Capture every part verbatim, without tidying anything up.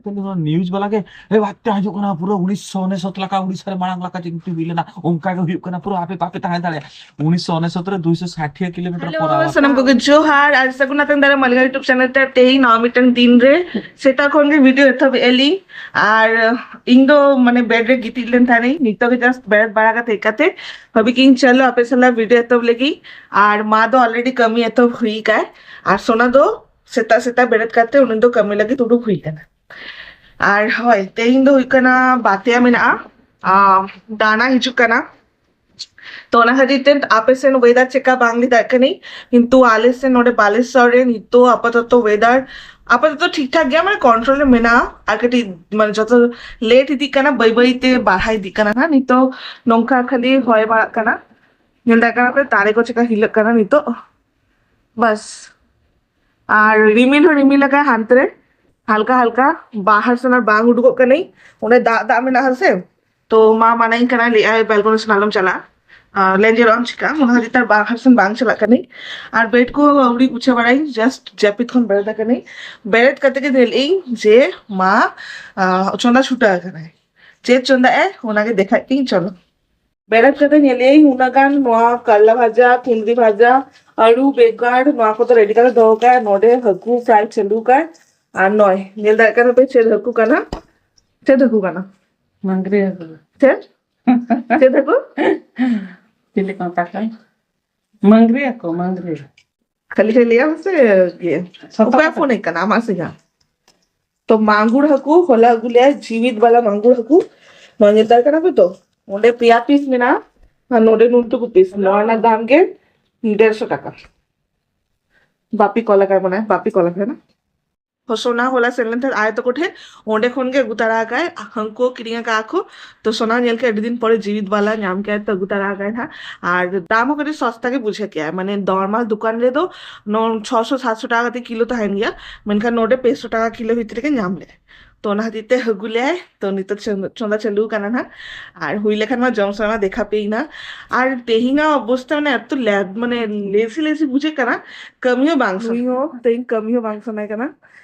News ᱵᱟᱞᱟ ᱜᱮ, "ᱮ ᱵᱟᱛᱮ ᱦᱤᱡᱩᱜ ᱠᱟᱱᱟ, ᱯᱩᱨᱟᱹ ᱩᱱᱤᱥᱥᱚ ᱩᱱᱤᱥᱚᱛ ᱞᱮᱠᱟ ᱩᱲᱤᱥᱥᱟ ᱨᱮ ᱢᱟᱲᱟᱝ ᱞᱮᱠᱟ ᱪᱮᱫ ᱦᱩᱭ ᱞᱮᱱᱟ, ᱚᱱᱠᱟ ᱜᱮ ᱦᱩᱭᱩᱜ ᱠᱟᱱᱟ, ᱯᱩᱨᱟᱹ ᱟᱯᱮ ᱵᱟᱯᱮ ᱛᱟᱦᱮᱸ ᱫᱟᱲᱮᱭᱟᱜᱼᱟ, ᱩᱱᱤᱥᱥᱚ ᱩᱱᱤᱥᱚᱛ ᱨᱮ ᱫᱩᱭᱥᱚ ᱥᱟᱴᱷᱤᱭᱟ ᱠᱤᱞᱳᱢᱤᱴᱟᱨ ᱯᱚᱨ ᱟᱵᱟᱨ ᱥᱟᱱᱟᱢ ᱠᱚᱜᱮ ᱡᱚᱦᱟᱨ ᱟᱨ ᱥᱟᱹᱜᱩᱱ ᱟᱛᱟᱝ ᱫᱟᱨᱟᱢ ᱟᱞᱤᱝ YouTube ᱪᱮᱱᱮᱞ ᱛᱮ᱾ ᱛᱮᱦᱮᱧ ᱱᱟᱣᱟ ᱢᱤᱫᱴᱟᱝ ᱫᱤᱱ ᱨᱮ ᱥᱮᱛᱟᱜ ᱠᱷᱚᱱ ᱜᱮ ᱵᱷᱤᱰᱤᱭᱳ ᱮᱛᱚᱦᱚᱵ ᱮᱫᱼᱟ ᱞᱤᱧ᱾ ᱟᱨ ᱤᱧ ᱫᱚ ᱢᱟᱱᱮ ᱵᱮᱰ ᱨᱮ ᱜᱤᱛᱤᱡ ᱞᱮᱱ ᱛᱟᱦᱮᱱᱤᱧ, ᱱᱤᱛᱚᱜ ᱜᱮ ᱡᱟᱥᱴ ᱵᱮᱨᱮᱫ ᱵᱟᱲᱟ ᱠᱟᱛᱮ ᱦᱮᱡ ᱠᱟᱛᱮ ᱵᱷᱟᱵᱤ ᱠᱤᱧ ᱪᱚᱞᱚ ᱟᱯᱮ ᱥᱟᱞᱟᱜ ᱵᱷᱤᱰᱤᱭᱳ ᱮᱛᱚᱦᱚᱵ ᱞᱟᱹᱜᱤᱫ᱾ ᱟᱨ ᱢᱟ ᱫᱚ ᱚᱞᱨᱮᱰᱤ ᱠᱟᱹᱢᱤ ᱮᱛᱚᱦᱚᱵ ᱦᱩᱭ ᱠᱟᱭ, ᱟᱨ ᱥᱳᱱᱟ ᱫᱚ ᱥᱮᱛᱟᱜ ᱥᱮᱛᱟᱜ ᱵᱮᱨᱮᱫ ᱠᱟᱛᱮ ᱩᱱᱤ ᱫᱚ ᱠᱟᱹᱢᱤ ᱞᱟᱹᱜᱤᱫ ᱩᱰᱩᱠ ᱦᱩᱭ ᱠᱟᱱᱟ᱾ ᱟᱨ ᱦᱳᱭ, ᱛᱮᱦᱮᱧ ᱫᱚ ᱦᱩᱭᱩᱜ ᱠᱟᱱᱟ ᱵᱟᱛᱭᱟ ᱢᱮᱱᱟᱜᱼᱟ, ᱟᱨ ᱰᱟᱱᱟ ᱦᱤᱡᱩᱜ ᱠᱟᱱᱟ᱾ ᱛᱚ ᱚᱱᱟ ᱠᱷᱟᱹᱛᱤᱨ ᱛᱮ ᱟᱯᱮ ᱥᱮᱱ ᱳᱭᱮᱫᱟᱨ ᱪᱮᱠᱟ ᱵᱟᱝ ᱞᱟᱹᱭ ᱫᱟᱲᱮᱭᱟᱜ ᱠᱟᱹᱱᱟᱹᱧ, ᱠᱤᱱᱛᱩ ᱟᱞᱮ ᱥᱮᱱ ᱱᱚᱰᱮ ᱵᱟᱞᱮᱥᱚᱨ ᱨᱮ ᱱᱤᱛᱚᱜ ᱟᱯᱟᱛᱚᱛᱚ ᱳᱭᱮᱫᱟᱨ ᱟᱯᱟᱛᱚᱛᱚ ᱴᱷᱤᱠ ᱴᱷᱟᱠ ᱜᱮᱭᱟ, ᱢᱟᱱᱮ ᱠᱚᱱᱴᱨᱳᱞ ᱨᱮ ᱢᱮᱱᱟᱜᱼᱟ᱾ ᱟᱨ ᱠᱟᱹᱴᱤᱡ ᱢᱟᱱᱮ ᱡᱚᱛᱚ ᱞᱮᱴ ᱤᱫᱤᱜ ᱠᱟᱱᱟ, ᱵᱟᱹᱭ ᱵᱟᱹᱭ ᱛᱮ ᱵᱟᱲᱦᱟᱣ ᱤᱫᱤᱜ ᱠᱟᱱᱟ ᱦᱟᱸᱜ᱾ ᱱᱤᱛᱚᱜ ᱱᱚᱝᱠᱟ ᱠᱷᱟᱹᱞᱤ ᱦᱚᱭ ᱵᱟᱲᱟᱜ ᱠᱟᱱᱟ, ᱧᱮᱞ ᱫᱟᱲᱮᱭᱟᱜ ᱠᱟᱱᱟ ᱯᱮ ᱫᱟᱨᱮ ᱠᱚ ᱪᱮᱠᱟ ᱦᱤᱞᱟᱹᱜ ᱠᱟᱱᱟ ᱱᱤᱛᱚᱜ, ᱵᱟᱥ᱾ ᱟᱨ ᱨᱤᱢᱤᱞ ᱦᱚᱸ ᱨᱤᱢᱤᱞ ᱟᱠᱟᱫ ᱦᱟᱱᱛᱮ ᱨᱮ ᱦᱟᱞᱠᱟ ᱦᱟᱞᱠᱟ, ᱵᱟᱦᱟᱨ ᱥᱮᱱ ᱟᱨ ᱵᱟᱝ ᱩᱰᱩᱠᱚᱜ ᱠᱟᱹᱱᱟᱹᱧ, ᱚᱸᱰᱮ ᱫᱟᱜ ᱫᱟᱜ ᱢᱮᱱᱟᱜᱼᱟ ᱥᱮ, ᱛᱚ ᱢᱟ ᱢᱟᱱᱟᱧ ᱠᱟᱱᱟ, ᱞᱟᱹᱭ ᱟᱭ ᱵᱮᱞᱠᱚᱱᱤ ᱥᱮᱱ ᱟᱞᱚᱢ ᱪᱟᱞᱟᱜᱼᱟ, ᱟᱨ ᱞᱮᱸᱡᱮᱨᱚᱜ ᱟᱢ ᱪᱤᱠᱟ, ᱚᱱᱟ ᱠᱷᱟᱹᱛᱤᱨ ᱛᱮ ᱵᱟᱦᱟᱨ ᱥᱮᱱ ᱵᱟᱝ ᱪᱟᱞᱟᱜ ᱠᱟᱹᱱᱟᱹᱧ᱾ ᱟᱨ ᱵᱮᱰ ᱠᱚ ᱟᱹᱣᱲᱤ ᱜᱩᱪᱷᱟᱹ ᱵᱟᱲᱟᱭᱟᱹᱧ, ᱡᱟᱥᱴ ᱡᱟᱹᱯᱤᱫ ᱠᱷᱚᱱ ᱵᱮᱨᱮᱫ ᱟᱠᱟᱱᱟᱹᱧ᱾ ᱵᱮᱨᱮᱫ ᱠᱟᱛᱮ ᱜᱮ ᱧᱮᱞ ᱟᱹᱧ ᱡᱮ ᱢᱟ ᱟᱸ, ᱪᱚᱸᱫᱟ ᱪᱷᱩᱴᱟᱹᱣ ᱟᱠᱟᱱᱟᱭ᱾ ᱪᱮᱫ ᱪᱚᱸᱫᱟᱜ ᱟᱭ ᱚᱱᱟᱜᱮ ᱫᱮᱠᱷᱟᱜ ᱯᱮᱭᱟᱹᱧ, ᱪᱚᱞᱚ᱾ ᱵᱮᱨᱮᱫ ᱠᱟᱛᱮ ᱧᱮᱞᱮᱭᱟᱹᱧ ᱩᱱᱟᱹᱜ ᱜᱟᱱ ᱱᱚᱣᱟ ᱠᱟᱨᱞᱟ ᱵᱷᱟᱡᱟ, ᱠᱩᱸᱫᱽᱨᱤ ᱵᱷᱟᱡᱟ, ᱟᱹᱞᱩ, ᱵᱮᱸᱜᱟᱲ, ᱱᱚᱣᱟ ᱠᱚᱫᱚ ᱨᱮᱰᱤ ᱠᱟᱛᱮ ᱫᱚᱦᱚ ᱠᱟᱜᱼᱟ᱾ ᱱᱚᱰᱮ ᱦᱟᱹᱠᱩ ᱯᱷᱨᱟᱭ ᱪᱟᱹᱞᱩ ᱠᱟᱜᱼᱟ᱾ ᱟᱨ ᱱᱚᱭ, ᱧᱮᱞ ᱫᱟᱲᱮᱭᱟᱜ ᱠᱟᱱᱟ ᱯᱮ ᱪᱮᱫ ᱦᱟᱹᱠᱩ ᱠᱟᱱᱟ? ᱪᱮᱫ ᱦᱟᱹᱠᱩ ᱠᱟᱱᱟ? ᱢᱟᱝᱜᱽᱨᱤ ᱦᱟᱹᱠᱩ᱾ ᱪᱮᱫ? ᱪᱮᱫ ᱦᱟᱹᱠᱩ? ᱪᱤᱞᱤ ᱠᱚ ᱢᱮᱛᱟ ᱠᱚᱣᱟ? ᱢᱟᱝᱜᱽᱨᱤ ᱦᱟᱹᱠᱩ, ᱢᱟᱝᱜᱽᱨᱤ᱾ ᱠᱷᱟᱹᱞᱤ ᱠᱷᱟᱹᱞᱤ ᱞᱟᱹᱭᱟᱢ ᱥᱮ ᱤᱭᱟᱹ? ᱥᱟᱛᱟᱢ ᱚᱠᱚᱭᱟᱜ ᱠᱟᱱᱟ᱾ ᱯᱷᱳᱱ ᱦᱮᱡ ᱠᱟᱱᱟ, ᱟᱢᱟᱜ ᱥᱮ ᱤᱧᱟᱹᱜ? ᱛᱚ ᱢᱟᱜᱩᱨ ᱦᱟᱹᱠᱩ ᱦᱚᱞᱟ ᱟᱹᱜᱩ ᱞᱮᱭᱟᱭ, ᱡᱤᱣᱤᱫ ᱵᱟᱞᱟ ᱢᱟᱜᱩᱨ ᱦᱟᱹᱠᱩ᱾ ᱱᱚᱣᱟ ᱧᱮᱞ ᱫᱟᱲᱮ ᱠᱟᱱᱟ ᱯᱮ ᱛᱚ? ᱚᱸᱰᱮ ᱯᱮᱭᱟ ᱯᱤᱥ ᱢᱮᱱᱟᱜᱼᱟ ᱟᱨ ᱱᱚᱰᱮ ᱱᱩᱱ ᱴᱩᱠᱩ ᱯᱤᱥ᱾ ᱱᱚᱣᱟ ᱨᱮᱱᱟᱜ ᱫᱟᱢ ᱜᱮ ᱰᱮᱲᱥᱚ ᱴᱟᱠᱟ᱾ ᱵᱟᱯᱤ ᱠᱚᱞ ᱟᱠᱟᱭ ᱢᱟᱱᱮ, ᱵᱟᱯᱤ ᱠᱚᱞ ᱟᱠᱟᱭ ᱠᱟᱱᱟ᱾ ᱦᱚᱥᱚᱱᱟ ᱦᱚᱞᱟ ᱥᱮᱱ ᱞᱮᱱ ᱛᱟᱦᱮᱸᱫ ᱟᱭ ᱛᱟᱠᱚ ᱴᱷᱮᱱ, ᱚᱸᱰᱮ ᱠᱷᱚᱱ ᱜᱮ ᱟᱹᱜᱩ ᱛᱟᱨᱟ ᱟᱠᱟᱭ, ᱦᱟᱹᱱᱠᱩ ᱠᱤᱨᱤᱧ ᱟᱠᱟᱫ ᱠᱚ᱾ ᱛᱚ ᱥᱚᱱᱟ ᱧᱮᱞ ᱠᱮᱫ ᱟᱹᱰᱤ ᱫᱤᱱ ᱯᱚᱨᱮ ᱡᱤᱣᱤᱫ ᱵᱟᱞᱟ ᱧᱟᱢ ᱠᱮᱫ ᱛᱚ ᱟᱹᱜᱩ ᱛᱟᱨᱟ ᱟᱠᱟᱭ ᱱᱟᱦᱟᱜ᱾ ᱟᱨ ᱫᱟᱢ ᱦᱚᱸ ᱠᱟᱹᱴᱤᱡ ᱥᱚᱥᱛᱟ ᱜᱮ ᱵᱩᱡᱷᱟᱹᱣ ᱠᱮᱜᱼᱟᱭ, ᱢᱟᱱᱮ ᱱᱚᱨᱢᱟᱞ ᱫᱚᱠᱟᱱ ᱨᱮᱫᱚ ᱱᱚ-, ᱪᱷᱚᱥᱚ ᱥᱟᱛᱥᱚ ᱴᱟᱠᱟ ᱠᱟᱛᱮ ᱠᱤᱞᱳ ᱛᱟᱦᱮᱱ ᱜᱮᱭᱟ, ᱢᱮᱱᱠᱷᱟᱱ ᱱᱚᱰᱮ ᱯᱮᱥᱚ ᱴᱟᱠᱟ ᱠᱤᱞᱳ ᱵᱷᱤᱛᱨᱤ ᱨᱮᱜᱮ ᱧᱟᱢ ᱞᱮᱫ᱾ ᱛᱚ ᱚᱱᱟ ᱠᱷᱟᱹᱛᱤᱨ ᱛᱮ ᱟᱹᱜᱩ ᱞᱮᱭᱟᱭ᱾ ᱛᱚ ᱱᱤᱛᱚᱜ ᱪᱚᱸᱫᱟ, ᱪᱚᱸᱫᱟ ᱪᱟᱹᱞᱩ ᱟᱠᱟᱱᱟ ᱱᱟᱦᱟᱜ, ᱟᱨ ᱦᱩᱭ ᱞᱮᱠᱷᱟᱱ ᱢᱟ ᱡᱚᱢ ᱥᱟᱱᱟ ᱫᱮᱠᱷᱟ ᱯᱮᱭᱟᱹᱧ ᱱᱟᱦᱟᱜ᱾ ᱟᱨ ᱛᱮᱦᱮᱧᱟᱜ ᱚᱵᱚᱥᱛᱟ ᱢᱟᱱᱮ ᱮᱛᱚ ᱞᱮ-, ᱢᱟᱱᱮ ᱞᱮᱡᱤ ᱞᱮᱡᱤ ᱵᱩᱡᱷᱟᱹᱜ ᱠᱟᱱᱟ, ᱠᱟᱹᱢᱤ ᱦᱚᱸ ᱵᱟᱝ ᱥᱟᱱᱟ᱾ ᱱᱩᱭ ᱦᱚᱸ ᱛᱮᱦᱮᱧ ᱠᱟᱹᱢᱤ ᱦᱚᱸ ᱵᱟᱝ ᱥᱟᱱᱟᱭ ᱠᱟᱱᱟ᱾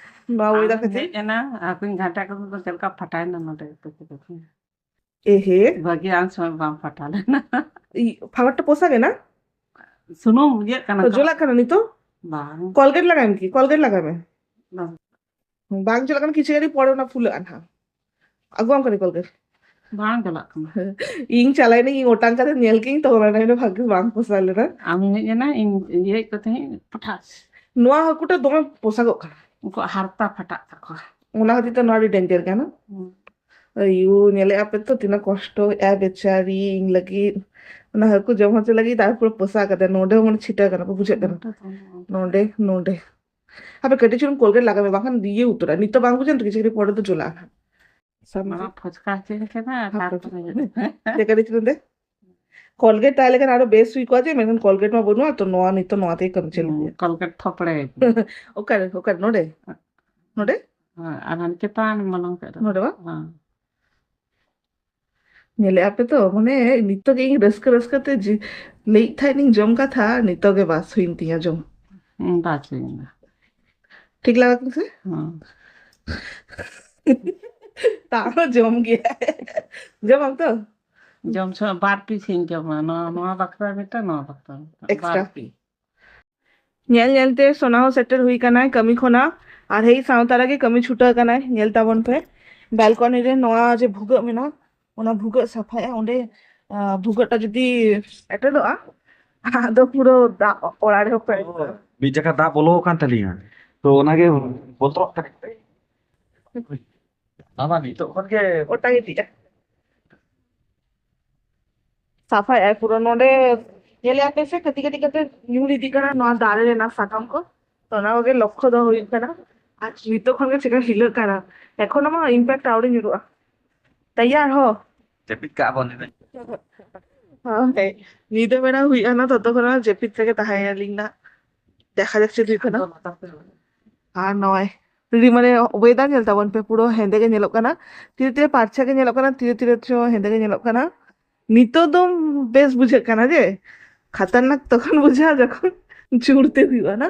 ᱱᱚᱣᱟ ᱚᱭᱮᱫᱟᱨ ᱠᱷᱟᱹᱛᱤᱨ᱾ ᱦᱮᱡ ᱮᱱᱟ, ᱟᱨ ᱠᱚᱧ ᱜᱷᱟᱱᱴᱟ ᱠᱚᱫᱚ ᱪᱮᱫ ᱞᱮᱠᱟ ᱯᱷᱟᱴᱟᱭᱮᱱᱟ ᱱᱚᱰᱮ ᱩᱛᱩ ᱠᱮᱫᱟ ᱠᱚ᱾ ᱮᱦᱮ᱾ ᱵᱷᱟᱹᱜᱤ ᱟᱱ ᱥᱚᱢᱚᱭ ᱵᱟᱝ ᱯᱷᱟᱴᱟ ᱞᱮᱱᱟ᱾ ᱯᱷᱟᱣᱟᱨ ᱴᱟ ᱯᱚᱥᱟᱜ ᱮᱱᱟ? ᱥᱩᱱᱩᱢ ᱤᱭᱟᱹᱜ ᱠᱟᱱᱟ ᱛᱚ᱾ ᱡᱚᱞᱟᱜ ᱠᱟᱱᱟ ᱱᱤᱛᱚᱜ? ᱵᱟᱝ᱾ ᱠᱚᱞᱜᱮᱴ ᱞᱟᱜᱟᱣ ᱢᱮ ᱠᱤ? ᱠᱚᱞᱜᱮᱴ ᱞᱟᱜᱟᱣ ᱢᱮ᱾ ᱵᱟᱝ᱾ ᱵᱟᱝ ᱪᱟᱞᱟᱜ ᱠᱟᱱᱟ, ᱠᱤᱪᱷᱩ ᱜᱷᱟᱹᱲᱤᱡ ᱯᱚᱨᱮ ᱚᱱᱟ ᱯᱷᱩᱞᱟᱹᱜᱼᱟ ᱱᱟᱦᱟᱜ᱾ ᱟᱹᱜᱩᱣᱟᱢ ᱠᱟᱹᱱᱟᱹᱧ ᱠᱚᱞᱜᱮᱴ᱾ ᱵᱟᱝ ᱪᱟᱞᱟᱜ ᱠᱟᱱᱟ᱾ ᱤᱧ ᱪᱟᱞᱟᱣ ᱮᱱᱟᱹᱧ, ᱤᱧ ᱚᱴᱟᱝ ᱠᱟᱛᱮ ᱧᱮᱞ ᱠᱤᱧ, ᱛᱚ ᱚᱱᱟ ᱴᱟᱭᱤᱢ ᱨᱮ ᱵᱷᱟᱜᱤ ᱵᱟᱝ ᱯᱚᱥᱟᱣ ᱞᱮᱱᱟ᱾ ᱟᱢ ᱦᱮᱡ ᱮᱱᱟ, ᱤᱧ ᱤᱭᱟᱹ ᱦᱮᱡ ᱠᱟᱛᱮ ᱦᱮᱡ ᱯᱚᱴᱷᱟᱥ᱾ ᱱᱚᱣᱟ ᱦᱟᱹᱠᱩ ᱴᱟᱜ ᱫᱚᱢᱮ ᱯᱚᱥᱟᱜᱚᱜ ᱠᱟᱱᱟ᱾ ᱩᱱᱠᱩᱣᱟᱜ ᱦᱟᱨᱛᱟ ᱯᱷᱟᱴᱟᱜ ᱛᱟᱠᱚᱣᱟ᱾ ᱚᱱᱟ ᱠᱷᱟᱹᱛᱤᱨ ᱛᱮ ᱱᱚᱣᱟ ᱟᱹᱰᱤ ᱰᱮᱧᱡᱟᱨ ᱜᱮᱭᱟ ᱱᱟ᱾ ᱦᱩᱸ᱾ ᱟᱭᱳ, ᱧᱮᱞᱮᱫ ᱟᱯᱮ ᱛᱚ ᱛᱤᱱᱟᱹᱜ ᱠᱚᱥᱴᱚ ᱮ ᱵᱮᱪᱟᱨᱤ ᱤᱧ ᱞᱟᱹᱜᱤᱫ᱾ ᱚᱱᱟ ᱦᱟᱹᱠᱩ ᱡᱚᱢ ᱦᱚᱪᱚ ᱞᱟᱹᱜᱤᱫ ᱛᱟᱨᱯᱚᱨ ᱯᱚᱥᱟᱜ ᱠᱟᱛᱮ ᱱᱚᱰᱮ ᱦᱚᱸ ᱢᱟᱱᱮ ᱪᱷᱤᱴᱟᱹ ᱠᱟᱱᱟ, ᱵᱩᱡᱷᱟᱹᱜ ᱠᱟᱱᱟ? ᱱᱚᱰᱮ ᱫᱚ ᱵᱟᱝ᱾ ᱱᱚᱰᱮ, ᱱᱚᱰᱮ᱾ ᱟᱯᱮ ᱠᱟᱹᱴᱤᱡ ᱪᱩᱞᱩᱝ ᱠᱚᱞᱜᱮᱴ ᱞᱟᱜᱟᱣ ᱢᱮ, ᱵᱟᱝᱠᱷᱟᱱ ᱤᱭᱟᱹ ᱩᱛᱟᱹᱨᱟ᱾ ᱱᱤᱛᱚᱜ ᱵᱟᱝ ᱵᱩᱡᱷᱟᱹᱜ ᱠᱟᱱᱟ, ᱠᱤᱪᱷᱩ ᱜᱷᱟᱹᱲᱤᱡ ᱯᱚᱨᱮ ᱫᱚ ᱡᱚᱞᱟᱜᱼᱟ ᱱᱟᱦᱟᱜ᱾ ᱥᱟᱢᱱᱮ᱾ ᱱᱚᱣᱟ ᱯᱷᱚᱪᱠᱟ ᱦᱚᱪᱚᱧ ᱠᱟᱱᱟ, ᱦᱟᱯᱮ᱾ ᱛᱟᱨᱯᱚᱨᱮ᱾ ᱫᱮ ᱠᱟᱹᱴᱤᱡ ᱪᱩᱞᱩᱝ ᱫᱮ᱾ ᱠᱚᱞᱜᱮᱴ ᱛᱟᱦᱮᱸ ᱞᱮᱠᱷᱟᱱ ᱟᱨᱚ ᱵᱮᱥ ᱦᱩᱭ ᱠᱚᱜᱼᱟ ᱡᱮ, ᱢᱮᱱᱠᱷᱟᱱ ᱠᱚᱞᱜᱮᱴ ᱢᱟ ᱵᱟᱹᱱᱩᱜᱼᱟ, ᱛᱚ ᱱᱚᱣᱟ ᱱᱤᱛᱚᱜ ᱱᱚᱣᱟ ᱛᱮᱜᱮ ᱠᱟᱹᱢᱤ ᱪᱟᱹᱞᱩ ᱦᱩᱸ, ᱦᱩᱭᱩᱜᱼᱟ᱾ ᱠᱚᱞᱜᱮᱴ ᱛᱷᱚᱯᱲᱮ᱾ ᱚᱠᱟᱨᱮ, ᱚᱠᱟᱨᱮ? ᱱᱚᱰᱮ? ᱱᱚᱰᱮ? ᱦᱮᱸ, ᱟᱨ ᱦᱟᱱᱮ ᱪᱮᱛᱟᱱ ᱢᱚᱞᱚᱝ ᱥᱮᱫ ᱨᱮ᱾ ᱱᱚᱰᱮ ᱵᱟ? ᱦᱮᱸ᱾ ᱧᱮᱞᱮᱫ ᱟᱯᱮ ᱛᱚ, ᱢᱟᱱᱮ ᱱᱤᱛᱚᱜ ᱜᱮ ᱤᱧ ᱨᱟᱹᱥᱠᱟᱹ ᱨᱟᱹᱥᱠᱟᱹ ᱛᱮ ᱡᱤ-, ᱞᱟᱹᱭᱮᱫ ᱛᱟᱦᱮᱸᱫ ᱤᱧ ᱡᱚᱢ ᱠᱟᱛᱷᱟ, ᱱᱤᱛᱚᱜ ᱜᱮ ᱵᱟᱥ ᱦᱩᱭᱮᱱ ᱛᱤᱧᱟ ᱡᱚᱢ᱾ ᱦᱩᱸ, ᱵᱟᱥ ᱦᱩᱭᱱᱟ᱾ ᱴᱷᱤᱠ ᱞᱟᱜᱟᱣ ᱠᱤᱱ ᱥᱮ? ᱦᱩᱸ᱾ ᱛᱟᱣ ᱡᱚᱢ ᱜᱮᱭᱟᱭ᱾ ᱡᱚᱢᱟᱢ ᱛᱚ? ᱡᱚᱢ ᱥᱚᱢᱚᱭ ᱵᱟᱨ ᱯᱤᱥ ᱤᱧ ᱡᱚᱢᱟ, ᱱᱚᱣᱟ, ᱱᱚᱣᱟ ᱵᱟᱠᱷᱨᱟ ᱢᱤᱫᱴᱟᱝ, ᱱᱚᱣᱟ ᱵᱟᱠᱷᱨᱟ ᱢᱤᱫᱴᱟᱝ, extra᱾ ᱵᱟᱨ ᱯᱤᱥ᱾ ᱧᱮᱞ ᱧᱮᱞ ᱛᱮ ᱥᱳᱱᱟ ᱦᱚᱸ ᱥᱮᱴᱮᱨ ᱦᱩᱭ ᱠᱟᱱᱟᱭ ᱠᱟᱹᱢᱤ ᱠᱷᱚᱱᱟᱜ, ᱟᱨ ᱦᱮᱡ ᱥᱟᱶ ᱛᱟᱨᱟ ᱜᱮ ᱠᱟᱹᱢᱤ ᱪᱷᱩᱴᱟᱹᱣ ᱠᱟᱱᱟᱭ᱾ ᱧᱮᱞ ᱛᱟᱵᱚᱱ ᱯᱮ, ᱵᱮᱞᱠᱚᱱᱤ ᱨᱮ ᱱᱚᱣᱟ ᱡᱮ ᱵᱷᱩᱜᱟᱹᱜ ᱢᱮᱱᱟᱜᱼᱟ, ᱚᱱᱟ ᱵᱷᱩᱜᱟᱹᱜ ᱥᱟᱯᱷᱟᱭᱟ᱾ ᱚᱸᱰᱮ, ᱟᱸ, ᱵᱷᱩᱜᱟᱹᱜ ᱴᱟ ᱡᱩᱫᱤ ᱮᱴᱮᱫᱚᱜᱼᱟ, ᱟᱫᱚ ᱯᱩᱨᱟᱹ ᱫᱟᱜ ᱚᱲᱟᱜ ᱨᱮᱦᱚᱸ ᱯᱮᱨᱮᱡ ᱠᱚᱜᱼᱟ᱾ ᱢᱤᱫ ᱡᱟᱭᱜᱟ ᱫᱟᱜ ᱵᱚᱞᱚ ᱟᱠᱟᱱ ᱛᱟᱹᱞᱤᱧᱟ, ᱛᱚ ᱚᱱᱟᱜᱮ ᱵᱚᱛᱚᱨᱚᱜ ᱠᱟᱱᱟ᱾ ᱵᱟᱵᱟ, ᱱᱤᱛᱚᱜ ᱠᱷᱚᱱ ᱜᱮ ᱚᱴᱟᱝ ᱤᱫᱤᱜᱼᱟ᱾ ᱥᱟᱯᱷᱟᱭᱮᱜᱼᱟᱭ ᱯᱩᱨᱟᱹ᱾ ᱱᱚᱰᱮ ᱧᱮᱞᱮᱜᱼᱟ ᱯᱮ ᱥᱮ, ᱠᱟᱹᱴᱤᱡ ᱠᱟᱹᱴᱤᱡ ᱠᱟᱛᱮ ᱧᱩᱨ ᱤᱫᱤᱜ ᱠᱟᱱᱟ ᱱᱚᱣᱟ ᱫᱟᱨᱮ ᱨᱮᱱᱟᱜ ᱥᱟᱠᱟᱢ ᱠᱚ, ᱛᱚ ᱚᱱᱟ ᱠᱚᱜᱮ ᱞᱚᱠᱠᱷᱚ ᱫᱚ ᱦᱩᱭᱩᱜ ᱠᱟᱱᱟ᱾ ᱟᱨ ᱱᱤᱛᱚᱜ ᱠᱷᱚᱱ ᱜᱮ ᱪᱮᱠᱟ ᱦᱤᱞᱟᱹᱜ ᱠᱟᱱᱟ, ᱮᱠᱷᱚᱱᱳ ᱢᱟ impact ᱟᱹᱣᱨᱤ ᱧᱩᱨᱩᱜᱼᱟ᱾ ᱛᱮᱭᱟᱨ ᱦᱚ᱾ ᱡᱟᱹᱯᱤᱫ ᱠᱟᱜᱼᱟ ᱵᱚᱱ ᱱᱤᱱᱟᱹᱜ᱾ ᱦᱳᱭ, ᱧᱤᱫᱟᱹ ᱵᱮᱲᱟ ᱦᱩᱭᱩᱜᱼᱟ ᱱᱟ, ᱛᱚᱛᱚ ᱠᱷᱚᱱ ᱡᱟᱹᱯᱤᱫ ᱨᱮᱜᱮ ᱛᱟᱦᱮᱸᱭᱟᱞᱤᱧ ᱱᱟ᱾ ᱫᱮᱠᱷᱟ ᱡᱟᱠ ᱪᱮᱫ ᱦᱩᱭᱩᱜ ᱠᱟᱱᱟ᱾ ᱟᱨ ᱱᱚᱜᱼᱚᱭ ᱨᱤ-, ᱢᱟᱱᱮ weather ᱧᱮᱞ ᱛᱟᱵᱚᱱ ᱯᱮ, ᱯᱩᱨᱟᱹ ᱦᱮᱸᱫᱮ ᱜᱮ ᱧᱮᱞᱚᱜ ᱠᱟᱱᱟ, ᱛᱤᱨᱮ ᱛᱤᱨᱮ ᱯᱟᱨᱪᱷᱟ ᱜᱮ ᱧᱮᱞᱚᱜ ᱠᱟᱱᱟ, ᱛᱤᱨᱮ ᱛᱤᱨᱮ ᱪᱚ ᱦᱮᱸᱫᱮ ᱜᱮ ᱧᱮᱞᱚᱜ ᱠᱟᱱᱟ᱾ ᱱᱤᱛᱚᱜ ᱫᱚ ᱵᱮᱥ ᱵᱩᱡᱷᱟᱹᱜ ᱠᱟᱱᱟ ᱡᱮ, ᱠᱷᱟᱛᱟᱨᱱᱟᱠ ᱛᱚᱠᱷᱚᱱ ᱵᱩᱡᱷᱟᱹᱜᱼᱟ ᱡᱚᱠᱷᱚᱱ ᱡᱳᱨ ᱛᱮ ᱦᱩᱭᱩᱜᱼᱟ ᱱᱟ᱾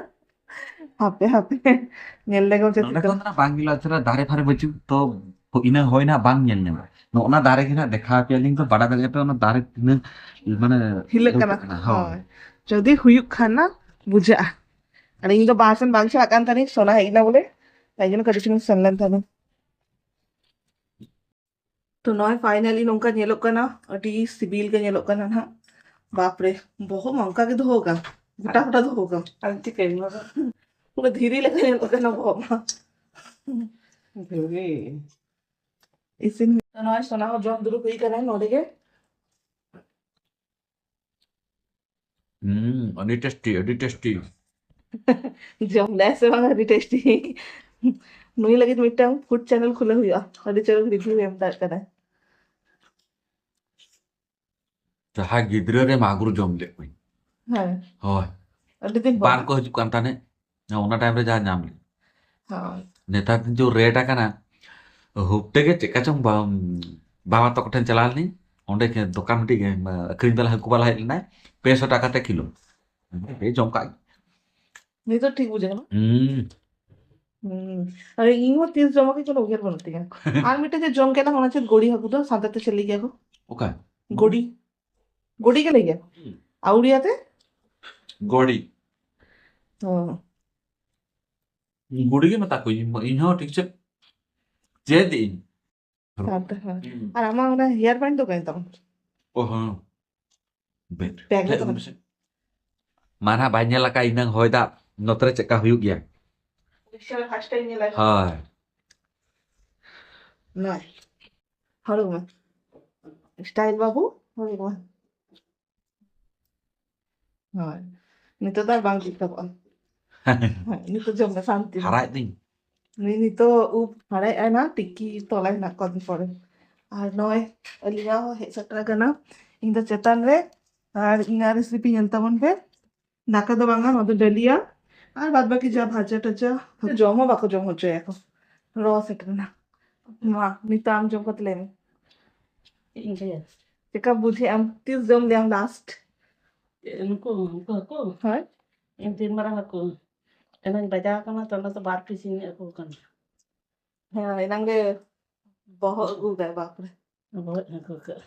ᱦᱟᱯᱮ, ᱦᱟᱯᱮ᱾ ᱧᱮᱞ ᱞᱮᱜᱮ ᱪᱮᱫ ᱱᱚᱰᱮ ᱞᱮᱠᱟ᱾ ᱠᱷᱚᱱ ᱫᱚ ᱱᱟᱜ ᱵᱟᱝ ᱧᱮᱞᱚᱜᱼᱟ, ᱪᱮᱫᱟᱜ ᱫᱟᱨᱮ ᱯᱷᱟᱨᱮ ᱵᱟᱹᱪᱩᱜ ᱛᱚ, ᱤᱱᱟᱹ ᱦᱚᱭ ᱱᱟᱜ ᱵᱟᱝ ᱧᱮᱞ ᱧᱟᱢᱚᱜᱼᱟ᱾ ᱱᱚᱜᱼᱚ ᱱᱟ ᱫᱟᱨᱮ ᱜᱮ ᱱᱟᱜ ᱫᱮᱠᱷᱟᱣ ᱟᱯᱮᱭᱟᱞᱤᱧ ᱛᱚ, ᱵᱟᱰᱟᱭ ᱫᱟᱲᱮᱭᱟᱜᱼᱟ ᱯᱮ ᱚᱱᱟ ᱫᱟᱨᱮ ᱛᱤᱱᱟᱹᱜ ᱢᱟᱱᱮ ᱦᱤᱞᱟᱹᱜ ᱠᱟᱱᱟ᱾ ᱦᱳᱭ᱾ ᱦᱳᱭ᱾ ᱡᱩᱫᱤ ᱦᱩᱭᱩᱜ ᱠᱷᱟᱱ ᱱᱟ ᱵᱩᱡᱷᱟᱹᱜᱼᱟ᱾ ᱟᱨ ᱤᱧ ᱫᱚ ᱵᱟᱦᱟ ᱥᱮᱱ ᱵᱟᱝ ᱪᱟᱞᱟᱜ ᱠᱟᱱ ᱛᱟᱦᱮᱱᱤᱧ, ᱥᱳᱱᱟ ᱦᱮᱡ ᱮᱱᱟ ᱵᱚᱞᱮ, ᱛᱟᱭ ᱡᱚᱱᱱᱚ ᱠᱟᱹᱴᱤᱡ ᱪᱩᱞᱩᱝ ᱥᱮᱱ ᱞᱮᱱ ᱛᱟᱦᱮᱱᱤᱧ᱾ ᱛᱚ ᱱᱚᱜᱼᱚᱭ finally ᱱᱚᱝᱠᱟ ᱧᱮᱞᱚᱜ ᱠᱟᱱᱟ, ᱟᱹᱰᱤ ᱥᱤᱵᱤᱞ ᱜᱮ ᱧᱮᱞᱚᱜ ᱠᱟᱱᱟ ᱱᱟᱦᱟᱜ᱾ ᱵᱟᱯᱨᱮ, ᱵᱚᱦᱚᱜ ᱢᱟ ᱚᱱᱠᱟ ᱜᱮ ᱫᱚᱦᱚ ᱠᱟᱜ, ᱜᱚᱴᱟ ᱜᱚᱴᱟ ᱫᱚᱦᱚ ᱠᱟᱜ᱾ ᱟᱨ ᱪᱤᱠᱟᱹᱭ ᱢᱟ? ᱯᱩᱨᱟᱹ ᱫᱷᱤᱨᱤ ᱞᱮᱠᱟ ᱧᱮᱞᱚᱜ ᱠᱟᱱᱟ ᱵᱚᱦᱚᱜ ᱢᱟ᱾ ᱫᱷᱤᱨᱤ᱾ ᱤᱥᱤᱱ ᱦᱩᱭ ᱱᱟ, ᱱᱚᱜᱼᱚᱭ ᱥᱳᱱᱟ ᱦᱚᱸ ᱡᱚᱢ ᱫᱩᱲᱩᱵ ᱦᱩᱭ ᱠᱟᱱᱟ ᱱᱚᱰᱮ ᱜᱮ᱾ ᱦᱩᱸ, ᱟᱹᱰᱤ tasty, ᱟᱹᱰᱤ tasty᱾ ᱡᱚᱢ ᱞᱮ ᱥᱮ ᱵᱟᱝ, ᱟᱹᱰᱤ tasty᱾ ᱱᱩᱭ ᱞᱟᱹᱜᱤᱫ ᱢᱤᱫᱴᱟᱝ food channel ᱠᱷᱩᱞᱟᱹᱣ ᱦᱩᱭᱩᱜᱼᱟ, ᱟᱹᱰᱤ ᱪᱚᱨᱚᱠ review ᱮᱢ ᱫᱟᱲᱮᱭᱟᱜ ᱠᱟᱱᱟᱭ᱾ ᱡᱟᱦᱟᱸ ᱜᱤᱫᱽᱨᱟᱹ ᱨᱮ ᱢᱟᱜᱩᱨ ᱡᱚᱢ ᱞᱮᱫ ᱠᱚᱣᱟᱧ᱾ ᱦᱮᱸ᱾ ᱦᱳᱭ᱾ ᱟᱹᱰᱤ ᱫᱤᱱ ᱵᱟᱨ ᱵᱟᱝ᱾ ᱠᱚ ᱦᱤᱡᱩᱜ ᱠᱟᱱ ᱛᱟᱦᱮᱸᱫ᱾ ᱚᱱᱟ time ᱨᱮ ᱡᱟᱦᱟᱸ ᱧᱟᱢ ᱞᱮᱫ᱾ ᱦᱳᱭ᱾ ᱱᱮᱛᱟᱨ ᱫᱤᱱ ᱡᱚ rate ᱟᱠᱟᱱᱟ᱾ ᱦᱩᱯᱴᱮ ᱜᱮ ᱪᱮᱫᱠᱟ ᱪᱚᱝ ᱵᱟᱢ-, ᱵᱟᱵᱟ ᱛᱟᱠᱚ ᱴᱷᱮᱱ ᱪᱟᱞᱟᱣ ᱞᱮᱱᱟᱹᱧ᱾ ᱚᱸᱰᱮ ᱜᱮ ᱫᱚᱠᱟᱱ ᱢᱤᱫᱴᱤᱡ ᱜᱮ, ᱟᱹᱠᱷᱨᱤᱧ ᱵᱟᱞᱟ ᱦᱟᱹᱠᱩ ᱵᱟᱞᱟ ᱦᱮᱡ ᱞᱮᱱᱟᱭ, ᱯᱮ ᱥᱚ ᱴᱟᱠᱟ ᱛᱮ ᱠᱤᱞᱳ᱾ ᱡᱚᱢ ᱠᱟᱜ ᱜᱮ᱾ ᱱᱤᱛᱚᱜ ᱴᱷᱤᱠ ᱵᱩᱡᱷᱟᱹᱜ ᱠᱟᱱᱟ? ᱦᱩᱸ᱾ ᱦᱩᱸ᱾ ᱟᱨ ᱤᱧ ᱦᱚᱸ ᱛᱤᱥ ᱡᱚᱢ ᱠᱟᱜ ᱠᱳᱱᱳ ᱩᱭᱦᱟᱹᱨ ᱵᱟᱹᱱᱩᱜ ᱛᱤᱧᱟ᱾ ᱟᱨ ᱢᱤᱫᱴᱮᱡ ᱡᱮ ᱡᱚᱢ ᱠᱮᱫᱟ, ᱚᱱᱟ ᱪᱮᱫ ᱜᱚᱲᱤ ᱦᱟᱹᱠᱩ ᱫᱚ ᱥᱟᱱᱛᱟᱲ ᱛᱮ ᱪᱮᱫ ᱞᱟᱹᱭ ᱜᱮᱭᱟ ᱠᱚ? ᱚᱠᱟ? ᱜᱚᱲᱤ᱾ ᱜᱚᱲᱤ ᱜᱮ ᱞᱟᱹᱭ ᱜᱮᱭᱟ᱾ ᱦᱩᱸ᱾ ᱟᱨ ᱩᱲᱤᱭᱟ ᱛᱮ? ᱜᱚᱲᱤ᱾ ᱦᱚᱸ᱾ ᱜᱚᱲᱤ ᱜᱮ ᱢᱮᱛᱟ ᱠᱚᱣᱟᱧ, ᱤᱧ ᱦᱚᱸ ᱴᱷᱤᱠ ᱥᱮ ᱪᱮᱫ ᱤᱧ᱾ ᱥᱟᱱᱛᱟᱲ, ᱦᱮᱸ᱾ ᱦᱩᱸ᱾ ᱟᱨ ᱟᱢᱟᱜ ᱚᱱᱟ hair band ᱫᱚ ᱚᱠᱟᱭᱮᱱ ᱛᱟᱢᱟ? ᱚ, ᱦᱚᱸ᱾ ᱵᱮᱜᱽ᱾ ᱵᱮᱜᱽ ᱨᱮ ᱦᱮᱡ ᱛᱟᱦᱮᱸ᱾ ᱢᱮᱥᱮ᱾ ᱢᱟ ᱱᱟᱦᱟᱜ ᱵᱟᱭ ᱧᱮᱞ ᱟᱠᱟᱫ ᱤᱱᱟᱹᱝ ᱦᱚᱭ ᱫᱟᱜ ᱱᱚᱛᱮ ᱨᱮ ᱪᱮᱫᱠᱟ ᱦᱩᱭᱩᱜ ᱜᱮᱭᱟ᱾ ᱯᱚᱨᱤᱥᱠᱟᱨ first time ᱧᱮᱞᱟᱭ᱾ ᱦᱳᱭ᱾ ᱱᱚᱜᱼᱚᱭ᱾ ᱦᱚᱲ ᱢᱟ᱾ Style ᱵᱟᱹᱵᱩ, ᱦᱚᱲ ᱢᱟ᱾ ᱦᱳᱭ᱾ ᱱᱤᱛᱚᱜ ᱫᱚ ᱟᱨ ᱵᱟᱝ ᱰᱤᱥᱴᱟᱵᱚᱜᱼᱟ᱾ ᱦᱳᱭ, ᱱᱤᱛᱚᱜ ᱡᱚᱢ ᱢᱮ ᱥᱟᱱᱛᱤ ᱨᱮ᱾ ᱦᱟᱨᱟᱭᱮᱫ ᱛᱤᱧ᱾ ᱱᱩᱭ ᱱᱤᱛᱚᱜ ᱩᱵ ᱦᱟᱨᱟᱭᱮᱫ ᱟᱭ ᱱᱟ, ᱛᱤᱠᱤ ᱛᱚᱞᱟᱭ ᱱᱟ ᱠᱚᱫᱤᱱ ᱯᱚᱨᱮ᱾ ᱟᱨ ᱱᱚᱜᱼᱚᱭ ᱟᱹᱞᱤᱧᱟᱜ ᱦᱚᱸ ᱦᱮᱡ ᱥᱮᱴᱮᱨ ᱟᱠᱟᱱᱟ᱾ ᱤᱧ ᱫᱚ ᱪᱮᱛᱟᱱ ᱨᱮ, ᱟᱨ ᱤᱧᱟᱹᱜ recipe ᱧᱮᱞ ᱛᱟᱵᱚᱱ ᱯᱮ᱾ ᱫᱟᱠᱟ ᱫᱚ ᱵᱟᱝᱟ, ᱱᱚᱣᱟ ᱫᱚ ᱰᱟᱹᱞᱤᱭᱟ᱾ ᱟᱨ ᱵᱟᱫ ᱵᱟᱹᱠᱤ ᱡᱟ ᱵᱷᱟᱡᱟ ᱴᱟᱡᱟ, ᱡᱚᱢ ᱦᱚᱸ ᱵᱟᱠᱚ ᱡᱚᱢ ᱦᱚᱪᱚᱭᱟᱠᱚ᱾ ᱨᱚ ᱥᱮᱴᱮᱨ ᱮᱱᱟ᱾ ᱢᱟ, ᱱᱤᱛᱚᱜ ᱟᱢ ᱡᱚᱢ ᱠᱟᱛᱮ ᱞᱟᱹᱭ ᱢᱮ᱾ ᱪᱮᱫ ᱤᱧ ᱞᱟᱹᱭᱟ? ᱪᱮᱠᱟ ᱵᱩᱡᱷᱟᱹᱣ ᱟᱢ? ᱛᱤᱥ ᱡᱚᱢ ᱞᱮᱭᱟᱢ last? ᱪᱮᱫ, ᱱᱩᱠᱩ, ᱱᱩᱠᱩ ᱦᱟᱹᱠᱩ? ᱦᱳᱭ᱾ ᱤᱧ ᱛᱤᱱ ᱢᱟᱨᱟᱝ ᱦᱟᱹᱠᱩ? ᱮᱱᱟᱝ ᱵᱟᱡᱟᱣ ᱠᱟᱱᱟ ᱛᱚ, ᱚᱱᱟ ᱫᱚ ᱵᱟᱨ ᱯᱤᱥ ᱤᱧ ᱟᱹᱜᱩ ᱠᱟᱱᱟ᱾ ᱦᱮᱸ, ᱮᱱᱟᱝ ᱜᱮ ᱵᱚᱦᱚᱜ ᱟᱹᱜᱩ ᱠᱟᱜ, ᱵᱟᱯᱨᱮ᱾ ᱵᱚᱦᱚᱜ ᱟᱹᱜᱩ ᱠᱟᱜ᱾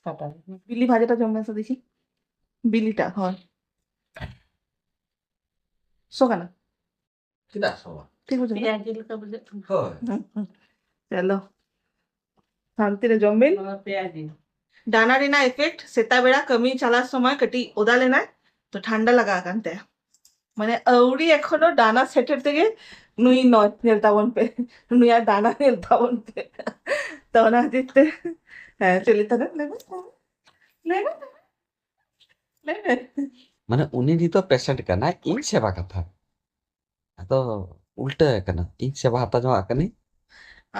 ᱠᱟᱴᱟ᱾ ᱵᱤᱞᱤ ᱵᱷᱟᱡᱟᱴᱟ ᱡᱚᱢ ᱢᱮᱥᱮ ᱫᱮᱠᱷᱤ᱾ ᱵᱤᱞᱤᱴᱟ, ᱦᱳᱭ᱾ ᱥᱚ ᱠᱟᱱᱟ? ᱪᱮᱫᱟᱜ ᱥᱚᱣᱟ? ᱴᱷᱤᱠ ᱵᱩᱡᱷᱟᱹᱜ ᱠᱟᱱᱟ? ᱯᱮᱸᱭᱟᱡᱤ ᱞᱮᱠᱟ ᱵᱩᱡᱷᱟᱹᱜ ᱠᱟᱱᱟ᱾ ᱦᱳᱭ᱾ ᱦᱩᱸ, ᱦᱩᱸ᱾ ᱪᱚᱞᱚ᱾ ᱥᱟᱱᱛᱤ ᱨᱮ ᱡᱚᱢ ᱵᱤᱱ᱾ ᱱᱚᱣᱟ ᱯᱮᱸᱭᱟᱡᱤ᱾ ᱰᱟᱱᱟ ᱨᱮᱱᱟᱜ effect, ᱥᱮᱛᱟᱜ ᱵᱮᱲᱟ ᱠᱟᱹᱢᱤ ᱪᱟᱞᱟᱜ ᱥᱚᱢᱚᱭ ᱠᱟᱹᱴᱤᱡ ᱚᱫᱟ ᱞᱮᱱᱟᱭ, ᱛᱚ ᱴᱷᱟᱱᱰᱟ ᱞᱟᱜᱟᱣ ᱟᱠᱟᱱ ᱛᱟᱭᱟ᱾ ᱢᱟᱱᱮ ᱟᱹᱣᱲᱤ ᱮᱠᱷᱚᱱᱳ ᱰᱟᱱᱟ ᱥᱮᱴᱮᱨ ᱛᱮᱜᱮ ᱱᱩᱭ ᱱᱚ-, ᱧᱮᱞ ᱛᱟᱵᱚᱱ ᱯᱮ᱾ ᱱᱩᱭᱟᱜ ᱰᱟᱱᱟ ᱧᱮᱞ ᱛᱟᱵᱚᱱ ᱯᱮ᱾ ᱛᱚ ᱚᱱᱟ ᱠᱷᱟᱹᱛᱤᱨ ᱛᱮ, ᱦᱮᱸ, ᱪᱮᱫ ᱞᱟᱹᱭ ᱛᱟᱦᱮᱱᱟ? ᱞᱟᱹᱭ ᱢᱮ᱾ ᱞᱟᱹᱭ ᱢᱮ᱾ ᱞᱟᱹᱭ ᱢᱮ᱾ ᱢᱟᱱᱮ ᱩᱱᱤ ᱱᱤᱛᱚᱜ patient ᱠᱟᱱᱟᱭ, ᱤᱧ ᱥᱮᱵᱟ ᱠᱟᱛᱷᱟ᱾ ᱟᱫᱚ ᱩᱞᱴᱟᱹ ᱟᱠᱟᱱᱟ, ᱤᱧ ᱥᱮᱵᱟ ᱦᱟᱛᱟᱣ ᱡᱚᱝᱟᱜ ᱠᱟᱹᱱᱟᱹᱧ᱾